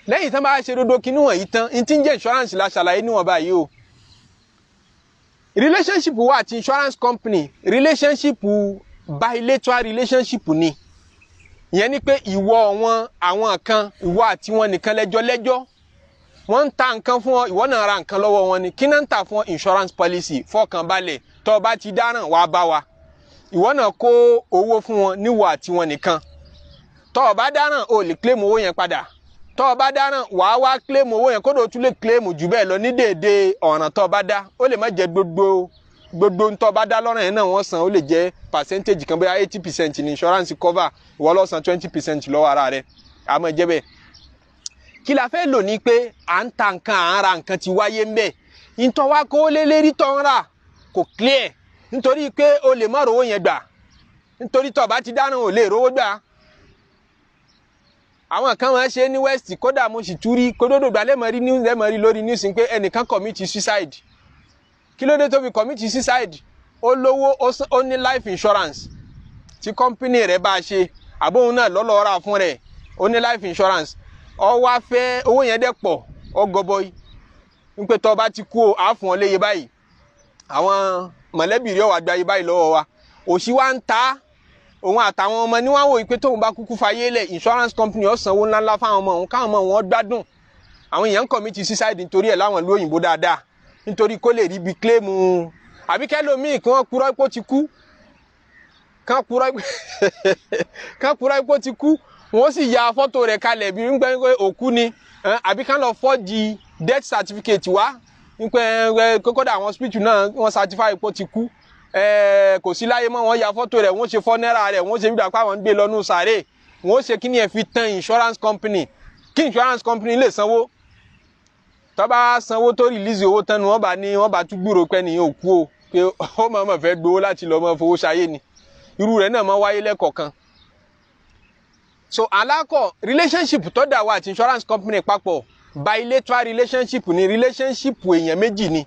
Lẹ́yìn tí wọ́n bá ṣe gbogbo kíní wọ̀nyí tán, n tí ń jẹ́ insurance la ṣàlàyé níwọ̀n báyìí o. Relationship wa àti insurance company, relationship bilateral relationship ni. Ìyẹn ni pé ìwọ wọn, àwọn kan, ìwọ àti wọn nìkan lẹ́jọ́ lẹ́jọ́. Wọ́n ń ta nǹkan fún ọ, ìwọ náà ra nǹkan lọ́wọ́ wọn ni. Kí náà ń tà fún ọ? Insurance policy. Fọkànbalẹ̀, tó o bá ti dáràn, wàá bá wa. Ìwọ náà kó owó fún wọn, níwọ àti wọn nìkan. Tó o bá dáràn, o lè claim owó yẹn padà. Tó o bá dáràn, wàá wá claim owó yẹn, kódà o tún lè claim jù bẹ́ẹ̀ lọ ní déédéé ọ̀ràn tó o bá dá. Ó lè má jẹ́ gbogbo gbogbo ń tó bá dá lọ́rùn yẹn náà wọ́n san, ó lè jẹ́ percentage kan, bóyá 80% ní insurance cover, ìwọ ló san 20% lọ́wọ́ ara rẹ̀. Àmọ́ jẹ́ bẹ́ẹ̀. Kí la fẹ́ lò ní pé à ń ta nǹkan, à ń ra nǹkan ti wáyé ń bẹ̀. Ìtọ́ wa kó lé lérí tó ń rà kò clear, nítorí pé o lè má rówó yẹn gbà, nítorí tó bá ti dáná, o lè rówó gbà. Àwọn kan máa ń ṣe ní West. Kódà mo sì tún rí kódódò gbà lẹ́mọ̀ rí news, lẹ́mọ̀ rí lórí news pé ẹnìkan commit suicide. Kí ló dé tó fi commit suicide? Ó lówó, ó ní life insurance tí company rẹ̀ bá ṣe, àbóhun náà lọ́lọ́ ra fún rẹ̀. Ó ní life insurance, ó wá fẹ́ owó yẹn dẹ̀ pọ̀, ó gọbọi, wípé tó bá ti kú o, àá fún ọ léye báyìí, àwọn mọ̀lẹ́bí rẹ̀ wá gba iye báyìí lọ́wọ́ wa. Òṣì wa ń ta òun àtàwọn ọmọ ní wọ́n wò pé tóun bá kúkú fayé lẹ̀, insurance company ó sanwó ńláńlá fáwọn ọmọ òun, káwọn ọmọ wọn gbádùn. Àwọn èèyàn ń commit suicide nítorí ẹ̀ láwọn ìlú òyìnbó dáadáa, nítorí kó lè rí ibi claim, àbí kẹ́lòmíì kí wọ́n purọ́ pé ó ti kú, kán purọ́ pé ó ti kú, wọ́n sì ya fọ́tò rẹ̀ kalẹ̀ bí wípé òkú ni, àbí kán lọ fọ́ọ̀jì death certificate wá, wípé kókódà àwọn hospital náà wọ́n certify pé ó ti kú, kò sí láyé mọ́. Wọ́n ya fọ́tò rẹ̀, wọ́n ṣe funeral rẹ̀, wọ́n ṣe bí dàpọ̀ àwọn ń gbé lọ́nù sàárè, wọ́n ṣe kí ni ẹ̀ fi tan insurance company, kí insurance company lè sanwó. Tó bá sanwó, tó release owó tán, ni wọ́n bá ní wọ́n bá tún gbúrò pé nìyẹn ò kú o, pé ó máa ma fẹ́ gbowó láti lọ́ọ́ máa fowó ṣayé ni. Irú rẹ̀ náà máa wáyé lẹ́kọ̀ọ̀kan. So alákọ̀ relationship tó dà wá àti insurance company papọ̀, bilateral relationship ni, relationship èèyàn méjì ni.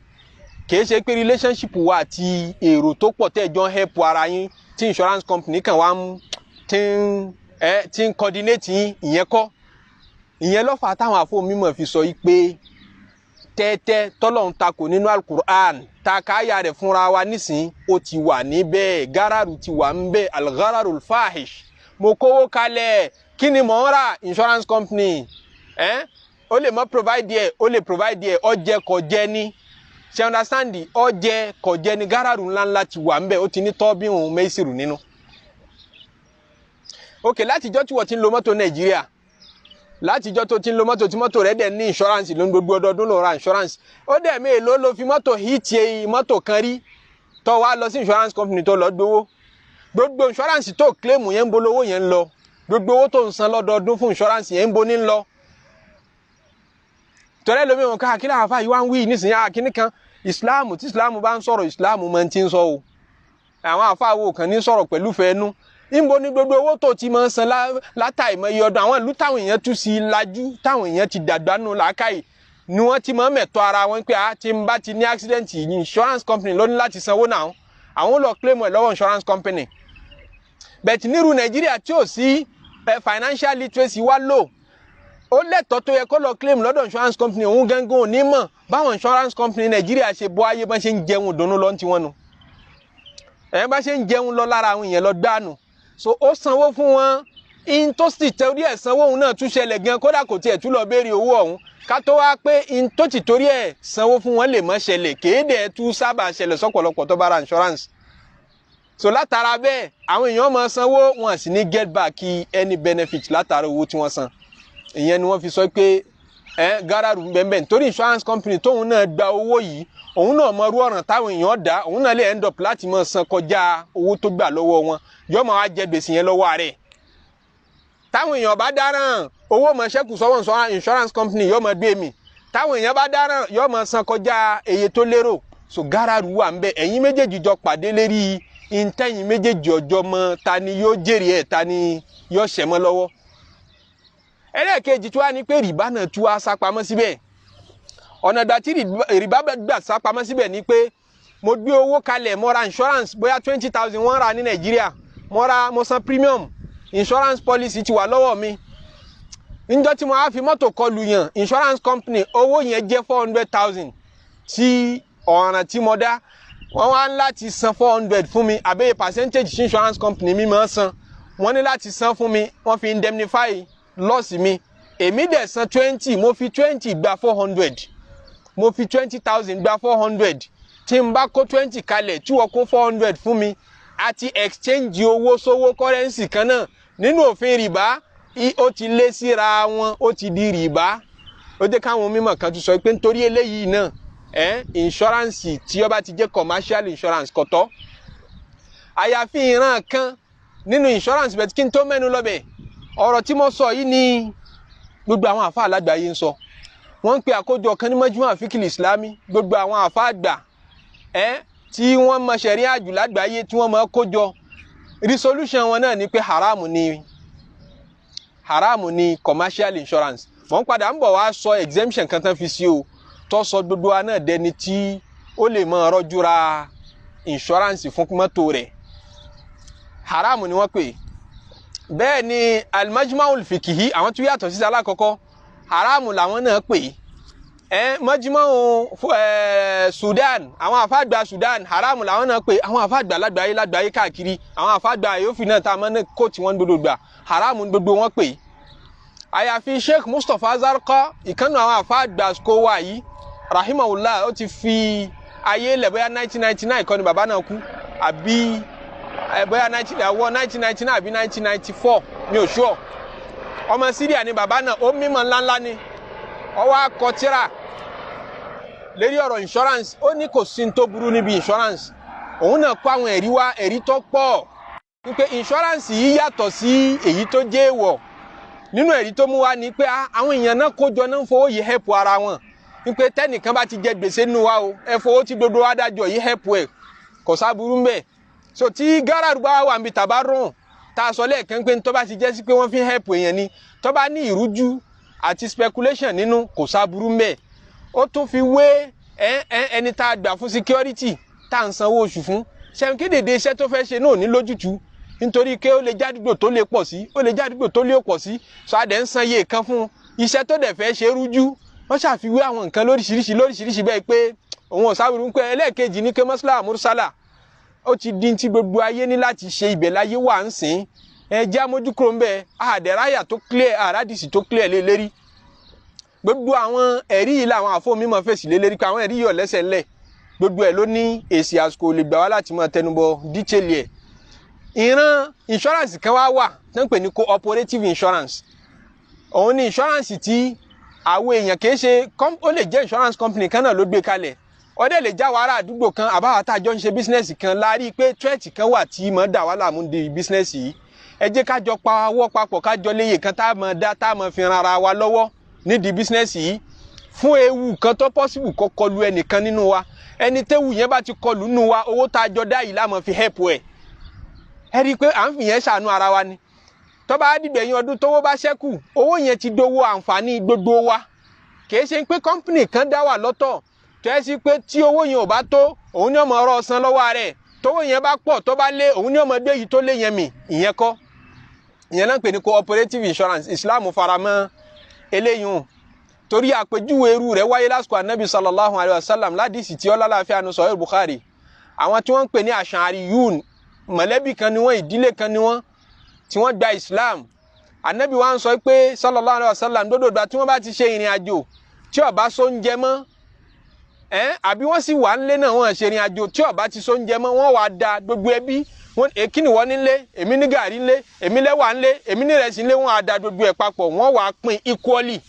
Kìí ṣe pé relationship wa àti èrò tó pọ̀ tẹ́ ẹ jọ ń help ara yín, tí insurance company kan wá ń tí ń ẹ tí ń coordinate yín. Ìyẹn kọ́. Ìyẹn ló fà táwọn àfọwọ́mímọ̀ fi sọ yìí pé tẹ́tẹ́ tọ́lọ́hun takò nínú Alukur'an takáyà rẹ̀ fúnra wa nísìn, ó ti wà níbẹ̀, gararu ti wà níbẹ̀, algararu fahish. Mo kówó kalẹ̀, kí ni mò ń rà? Insurance company ẹ́ ó lè mọ́ provide ẹ̀, ó lè provide ẹ̀, ọjẹ́ kò jẹ́ ní ṣe understand, ọjẹ́ kò jẹ́ ní, gararu ńláńlá ti wà níbẹ̀, ó ti ní tọ́bíhùn mẹ́sìrù nínú. Ok, látijọ́ tí wọ́n ti ń lo mọ́tò Nàìjíríà, látijọ́ tó ti ń lo mọ́tò, tí mọ́tò rẹ̀ dẹ̀ ní insurance ló ń gbogbo ọdọọdún ló ra insurance, ó dẹ̀ mélòó ló fi mọ́tò hit mọ́tò kan rí tó wá lọ sí insurance company tó lọ gbowó? Gbogbo insurance tó claim yẹn, ń bo lówó yẹn ń lọ? Gbogbo owó tó ń san lọ́dọọdún fún insurance yẹn, ń bo ní ń lọ? Tọ́lẹ́ lómi wọn káàkiri, àwọn afáyí wá ń wí nísìnyí àkíní kan Islam. Tí Islam bá ń sọ̀rọ̀, Islam máa ń ti ń sọ o. Àwọn afáwo kan ní sọ̀rọ̀ pẹ̀lú fẹ́ẹ́nu. Níbo ni gbogbo owó tó ti máa ń san látàìmọ̀ iye ọdún? Àwọn ìlú táwọn èèyàn tún sí lajú, táwọn èèyàn ti dàgbà nù làákàyè, ni wọ́n ti máa ń mẹ̀tọ́ ara wọn pé a ti ń bá ti ní accident, insurance company ló ní láti sanwó náà, àwọn lọ claim ẹ̀ lọ́wọ́ insurance company. But nírú Nàìjíríà tí ò sí financial literacy wá lò, ó lẹ́tọ̀ọ́ tó yẹ kó lọ claim lọ́dọ̀ insurance company, òun gángan ò ní mọ̀. Báwọn insurance company Nàìjíríà ṣe bọ́ ayé, bá ṣe ń jẹun dùnú lọ ní tiwọn nu, ẹ̀ bá ṣe ń jẹun lọ lára àwọn èèyàn lọ gbánu. So ó sanwó fún wọn, in tó sì torí ẹ̀ sanwó òun náà tún ṣẹlẹ̀ gan, kódà kò tiẹ̀ tún lọ béèrè owó ọ̀hún. Ká tó wá pé in tó ti torí ẹ̀ sanwó fún wọn lè má ṣẹlẹ̀, kéde tún sábà ṣẹlẹ̀ sọ́pọ̀lọpọ̀ tó bá ra insurance. So látara bẹ́ẹ̀, àwọn èèyàn máa sanwó, wọn sì ní get back any benefit látara owó tí wọ́n san. Ìyẹn ni wọ́n fi sọ pé ẹ gáràrú bẹ́ẹ̀, nítorí insurance company tóun náà gba owó yìí, òun náà mọ irú ọ̀ràn táwọn èèyàn dá, òun náà lè end up láti máa san kọjá owó tó gbà lọ́wọ́ wọn, yóò máa wá jẹ gbèsè yẹn lọ́wọ́ rẹ̀. Táwọn èèyàn bá dáràn, owó máa ṣẹ́kù sọ́wọ́ insurance company, yóò máa gbé mi. Táwọn èèyàn bá dáràn, yóò máa san kọjá èyí tó lérò. So gáràrú wà ń bẹ. Ẹ̀yin méjèèjì jọ pàdé lérí ìntẹ́yìn méjèèjì ọjọ́ mọ́ ta ni yóò jèrè ẹ̀, ta ni yóò ṣẹ̀ mọ́ lọ́wọ́. Ẹlẹ́ẹ̀kejì tí wàá ní pé rìbá náà tú wá sápamọ́ síbẹ̀. Ọ̀nà ìgbà tí rìbá gbà sápamọ́ síbẹ̀ ni pé mo gbé owó kalẹ̀, mo ra insurance, bóyá 20,000 wọ́n rà ní Nàìjíríà. Mo ra, mo san premium, insurance policy ti wà lọ́wọ́ mi. Níjọ́ tí mo á fi mọ́tò kọlù yàn, insurance company, owó yẹn jẹ́ 400,000 tí ọ̀ràn tí mo dá, wọ́n wá láti san 400 fún mi, àbẹ́yẹ percentage tí insurance company mi máa ń san, wọ́n ní láti san fún mi, wọ́n fi indemnify loss mi. Èmi dẹ̀ san 20, mo fi 20 gba 400, mo fi 20,000 gba 400. Tí n bá kó 20 kalẹ̀, tí wọ́n kó 400 fún mi, àti exchange owó sówó currency kan náà. Nínú òfin rìbá, ó ti lé síra wọn, ó ti di rìbá. Ó jẹ́ káwọn mímọ̀ kan tún sọ pé nítorí eléyìí náà ẹ insurance tí ó bá ti jẹ́ commercial insurance kò tọ́, àyàfi ìran kan nínú insurance bẹ́ẹ̀. Kí n tó mẹ́nu lọ́bẹ̀, ọ̀rọ̀ tí mo sọ yìí ni gbogbo àwọn àfa alágbàáyé ń sọ. Wọ́n ń pe àkójọ kan ní Majma Fikil Islami. Gbogbo àwọn àfa àgbà ẹ tí wọ́n mọ ṣẹ̀ríà jù lágbàáyé tí wọ́n mọ kójọ, resolution wọn náà ni pé haramu ni commercial insurance. Mọ̀ ń padà ń bọ̀ wá sọ exemption kan tán fi sí o, tó sọ gbogbo wa náà dẹni tí ó lè máa rọ́jú ra insurance fún mọ́tò rẹ̀. Haramu ni wọ́n pè. Bẹ́ẹ̀ ni al-Majma'ul Fikihi, àwọn tó yàtọ̀ sí alákọ̀ọ́kọ́, haramu làwọn náà pè ẹ. Majma'u ẹ Sudan, àwọn àfáàgbà Sudan, haramu làwọn náà pè. Àwọn àfáàgbà lágbàáyé lágbàáyé káàkiri, àwọn àfáàgbà yòófì náà tá a máa ń kó tí wọ́n gbogbo gbà, haramu gbogbo wọn pè, àyàfi Sheikh Mustapha Zarqa, ìkànnì àwọn àfáàgbà kó wà yìí, rahimahullah. Ó ti fi ayé lẹ̀, bóyá 1999 kọ́ ni bàbá náà kú, àbí bóyá 1999 àbí 1994, mi ò sure. Ọmọ Syria ni bàbá náà, ó mímọ̀ ńláńlá ni. Ó wá kọ tírà lérí ọ̀rọ̀ insurance. Ó ní kò sí ní tó burú níbi insurance. Òun náà kó àwọn ẹ̀rí wá, ẹ̀rí tó pọ̀, wípé insurance yìí yàtọ̀ sí èyí tó jẹ́ èèwọ̀. Nínú ẹ̀rí tó mú wá ni pé àwọn èèyàn náà kójọ náà ń fowó yìí help ara wọn, wípé tẹ́nìkan bá ti jẹ gbèsè nínú wa o, ẹ fowó tí gbogbo wa dájọ́ yìí help ẹ̀, kò sáburú ń bẹ̀. So tí gáràrú bá wà níbi tàbá rùn Tá a sọ lẹ́ẹ̀kan pé tó bá ti jẹ́ sí pé wọ́n fi ń help èèyàn ni, tó bá ní ìrújú àti speculation nínú, kò sáburú mbẹ̀. Ó tún fi wé ẹni tá a gbà fún security, tá à ń sanwó oṣù fún ṣẹ́yìn, kí dèdè iṣẹ́ tó fẹ́ ṣe náà ní lójútu, nítorí pé ó lè jádùgbò tó lè pọ̀ sí, ó lè jádùgbò tó lè pọ̀ sí. Sọ adẹ̀ ń san iye kan fún iṣẹ́ tó dẹ̀ fẹ́ ṣe rújú. Wọ́n ṣàfiwé àwọn nǹkan lóríṣiríṣi lóríṣiríṣi bẹ́ẹ̀ pé òun ò sáwìrì ń pẹ́. Ẹlẹ́ẹ̀kejì ní pé maslaha mursala, ó ti di ti gbogbo ayé ní láti ṣe, ibẹ̀ láyé wà ń sìn. Ẹ jẹ́ amójúkúrò ń bẹ àdẹ̀ráyà tó clear, àràdìsì tó clear lé lérí. Gbogbo àwọn ẹ̀rí yìí làwọn àfọ̀mímọ̀ fèsì lé lérí pé àwọn ẹ̀rí yìí ò lẹ́sẹ̀ ńlẹ̀. Gbogbo ẹ̀ ló ní èsì, àsìkò lè gbà wá láti máa tẹnubọ detail ẹ̀. Ìran insurance kan wá wà tó ń pè ní cooperative insurance. Òun ni insurance tí àwọn èèyàn, kì í ṣe, ó lè jẹ́ insurance company kan náà ló gbé kalẹ̀, ó dẹ̀ lè já wàrà àdúgbò kan àbáwá tá a jọ ń ṣe business kan láàrí pé threat kan wà tí mọ̀ dà wá láàmú di business yìí. Ẹ jẹ́ ká jọ pa ọwọ́ papọ̀, ká jọ léyè kan tá a mọ̀ dá, tá a mọ̀ fi ran ara wa lọ́wọ́ nídìí business yìí fún ewu kan tó possible kó kọlu ẹnìkan nínú wa. Ẹni téwu yẹn bá ti kọlu nínú wa, owó tá a jọ dá yìí la máa fi help ẹ̀. Ẹ rí i pé à ń fi yẹn ṣàánú ara wa ni. Tó bá dìgbẹ̀yìn ọdún, tówó bá ṣẹ́kù, owó yẹn ti dowó àǹfààní gbogbo wa. Kì í ṣe pé company kan dá wà lọ́tọ̀ tó yẹ sí pé tí owó yẹn ò bá tó, òun ní ọmọ ọ̀rọ̀ san lọ́wọ́ rẹ̀, tówó yẹn bá pọ̀, tó bá lé, òun ní ọmọ gbé yìí tó lé yẹn mì. Ìyẹn kọ́. Ìyẹn náà ń pè ní cooperative insurance. Islam faramọ́ eléyìí, torí àpèjúwe irú rẹ̀ wáyé lásìkò Anabi sallallahu alayhi wa sallam, ládìsí tí ó lálàáfíà nu Sahih Bukhari. Àwọn tí wọ́n ń pè ní Ash'ariyun, mọ̀lẹ́bí kan ni wọ́n, ìdílé kan ni wọ́n tí wọ́n gba Islam. Anabi wa ń sọ pé, sallallahu alayhi wa sallam, dódòdó tí wọ́n bá ti ṣe ìrìn àjò, tí ó bá sóúnjẹ mọ́ ẹ́, àbí wọ́n sì wà ńlé náà, wọ́n ṣe ìrìn àjò, tí ó bá ti sóúnjẹ mọ́, wọ́n wá da gbogbo ẹbí wọ́n. Kí ni wọ́n nílé? Èmi ní gàrí ńlé, èmi lẹ́wà ńlé, èmi ní ìrẹsì ńlé. Wọ́n á da gbogbo ẹ̀ papọ̀, wọ́n wá pín equally,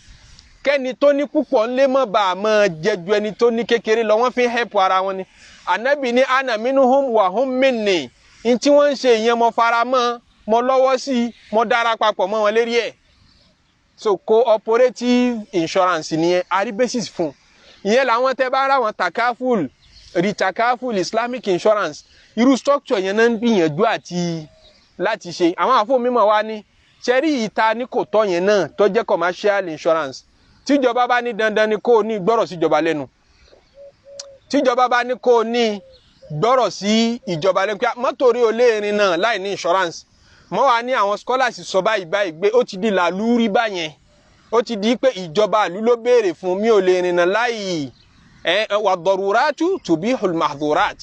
kẹ́ni tó ní púpọ̀ ńlé mọ́ bá a máa jẹ ju ẹni tó ní kékeré lọ. Wọ́n fi ń help ara wọn ni. Anabi ní ana minhum wa hum minni. N tí wọ́n ń ṣe ìyẹn, mo fara mọ́, mo lọ́wọ́ sí i, mo dára papọ̀ mọ́ wọn lérí ẹ̀. So cooperative insurance nìyẹn, a rí basis fún ìyẹn. Làwọn tẹ́ bá ra wọn takaful, retakaful, Islamic insurance, irú structure yẹn náà ń gbìyànjú àti láti ṣe. Àwọn àfọwọ́mímọ̀ wa ní ṣẹ́rí ìta ní kò tọ́ yẹn náà tó jẹ́ commercial insurance. Tíjọba bá ní dandan ni kó o ní, gbọ́rọ̀ síjọba lẹ́nu. Tíjọba bá ní kó o ní, gbọ́rọ̀ sí ìjọba lẹ́nu pé mọ́tò rí o lè rìn náà láì ní insurance mọ́. Wa ní àwọn scholars sọ báyìí báyìí gbé, ó ti di làlúrí báyẹn, ó ti di pé ìjọba ìlú ló béèrè fún, mi ò lè rìn náà láì ẹ wà. Daruratu tubihul mahdhurat.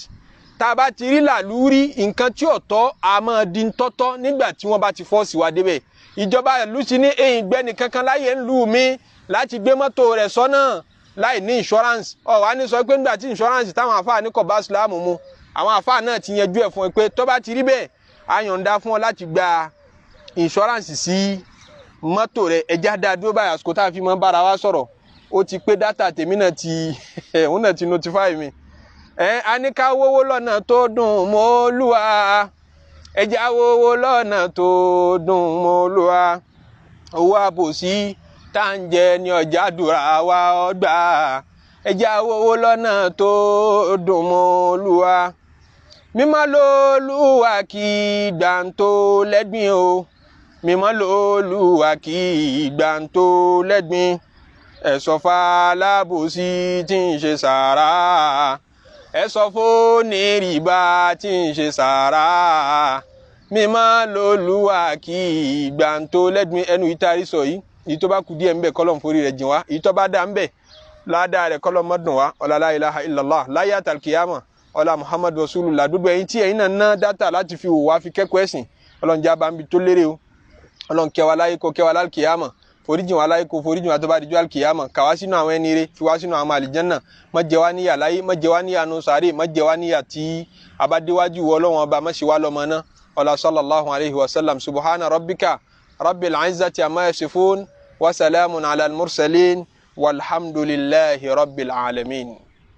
Tá a bá ti rí làlúrí, nǹkan tí ò tọ́ a máa di tọ́tọ́ nígbà tí wọ́n bá ti force wa débẹ̀. Ìjọba ìlú ti ní èyí gbẹ́ni kankan láyé ń lù mí láti gbé mọ́tò rẹ̀ sọ́nà láì ní insurance. Ọ̀ wá ní sọ pé nígbà tí insurance táwọn àfáà ní kò bá Ìsìlámù mu, àwọn àfáà náà ti yanjú ẹ̀ fún ẹ pé tó bá ti rí bẹ́ẹ̀, a yọ̀ǹda fún ọ láti gba insurance sí mọ́tò rẹ̀. Ẹja dá dúró báyìí, àsìkò tá a fi mọ́ bára wa sọ̀rọ̀ ó ti pé. Data tèmi náà ti, òun náà ti notify mi. Ẹ a ní ká wówó lọ́nà tó dùn mọ́ Olúwa, ẹja wówó lọ́nà tó dùn mọ́ Olúwa. Owó àbòsí tá à ń jẹ ní ọjà àdúrà wa ọgbà. Ẹja wówó lọ́nà tó dùn mọ́ Olúwa. Mímọ́ lÓlúwa kì í gbàǹtó lẹ́gbìn o, mímọ́ lÓlúwa kì í gbàǹtó lẹ́gbìn. Ẹ sọ fálábòsí tí ń ṣe sàrà, ẹ sọ fónírìbá tí ń ṣe sàrà, mímọ́ lÓlúwa kì í gbàǹtó lẹ́gbìn. Ẹnu ìtarí sọ yìí, èyí tó bá kú díẹ̀ ńbẹ, kọ́lọ́n forí rẹ̀ jìn wá. Èyí tó bá dá ńbẹ, ládàá rẹ̀ kọ́lọ́n mọ́dún wá. Ọ̀là la ilaha illallah láyé àtàlùkìyàmọ̀, ọlá Muhammadu rasulullah. Gbogbo ẹ̀yin tí ẹ̀yin náà ná data láti fi wò wá, fi kẹ́kọ̀ọ́ ẹ̀sìn, Ọlọ́run jẹ́ abambi tó lérè o. Ọlọ́run kẹ́ wa láyé, kó kẹ́ wa lálùkìyàmọ̀. Foríjìn wa láyé, kó foríjìn wa tó bá dijọ́ àlùkìyàmọ̀. Kà wá sínú àwọn ẹni rere, fi wá sínú àwọn àlìjánà. Má jẹ wá níyà láyé, má jẹ wá níyà nù sàárè, má jẹ wá níyà tí abadéwájú wọ. Ọlọ́run Ọba, má ṣe wá lọ́mọ náà. Ọlá sallallahu alayhi wa sallam. Subhana rabbika rabbil izzati amma yasifun wa salamun ala al-mursalin walhamdulillahi rabbil alamin.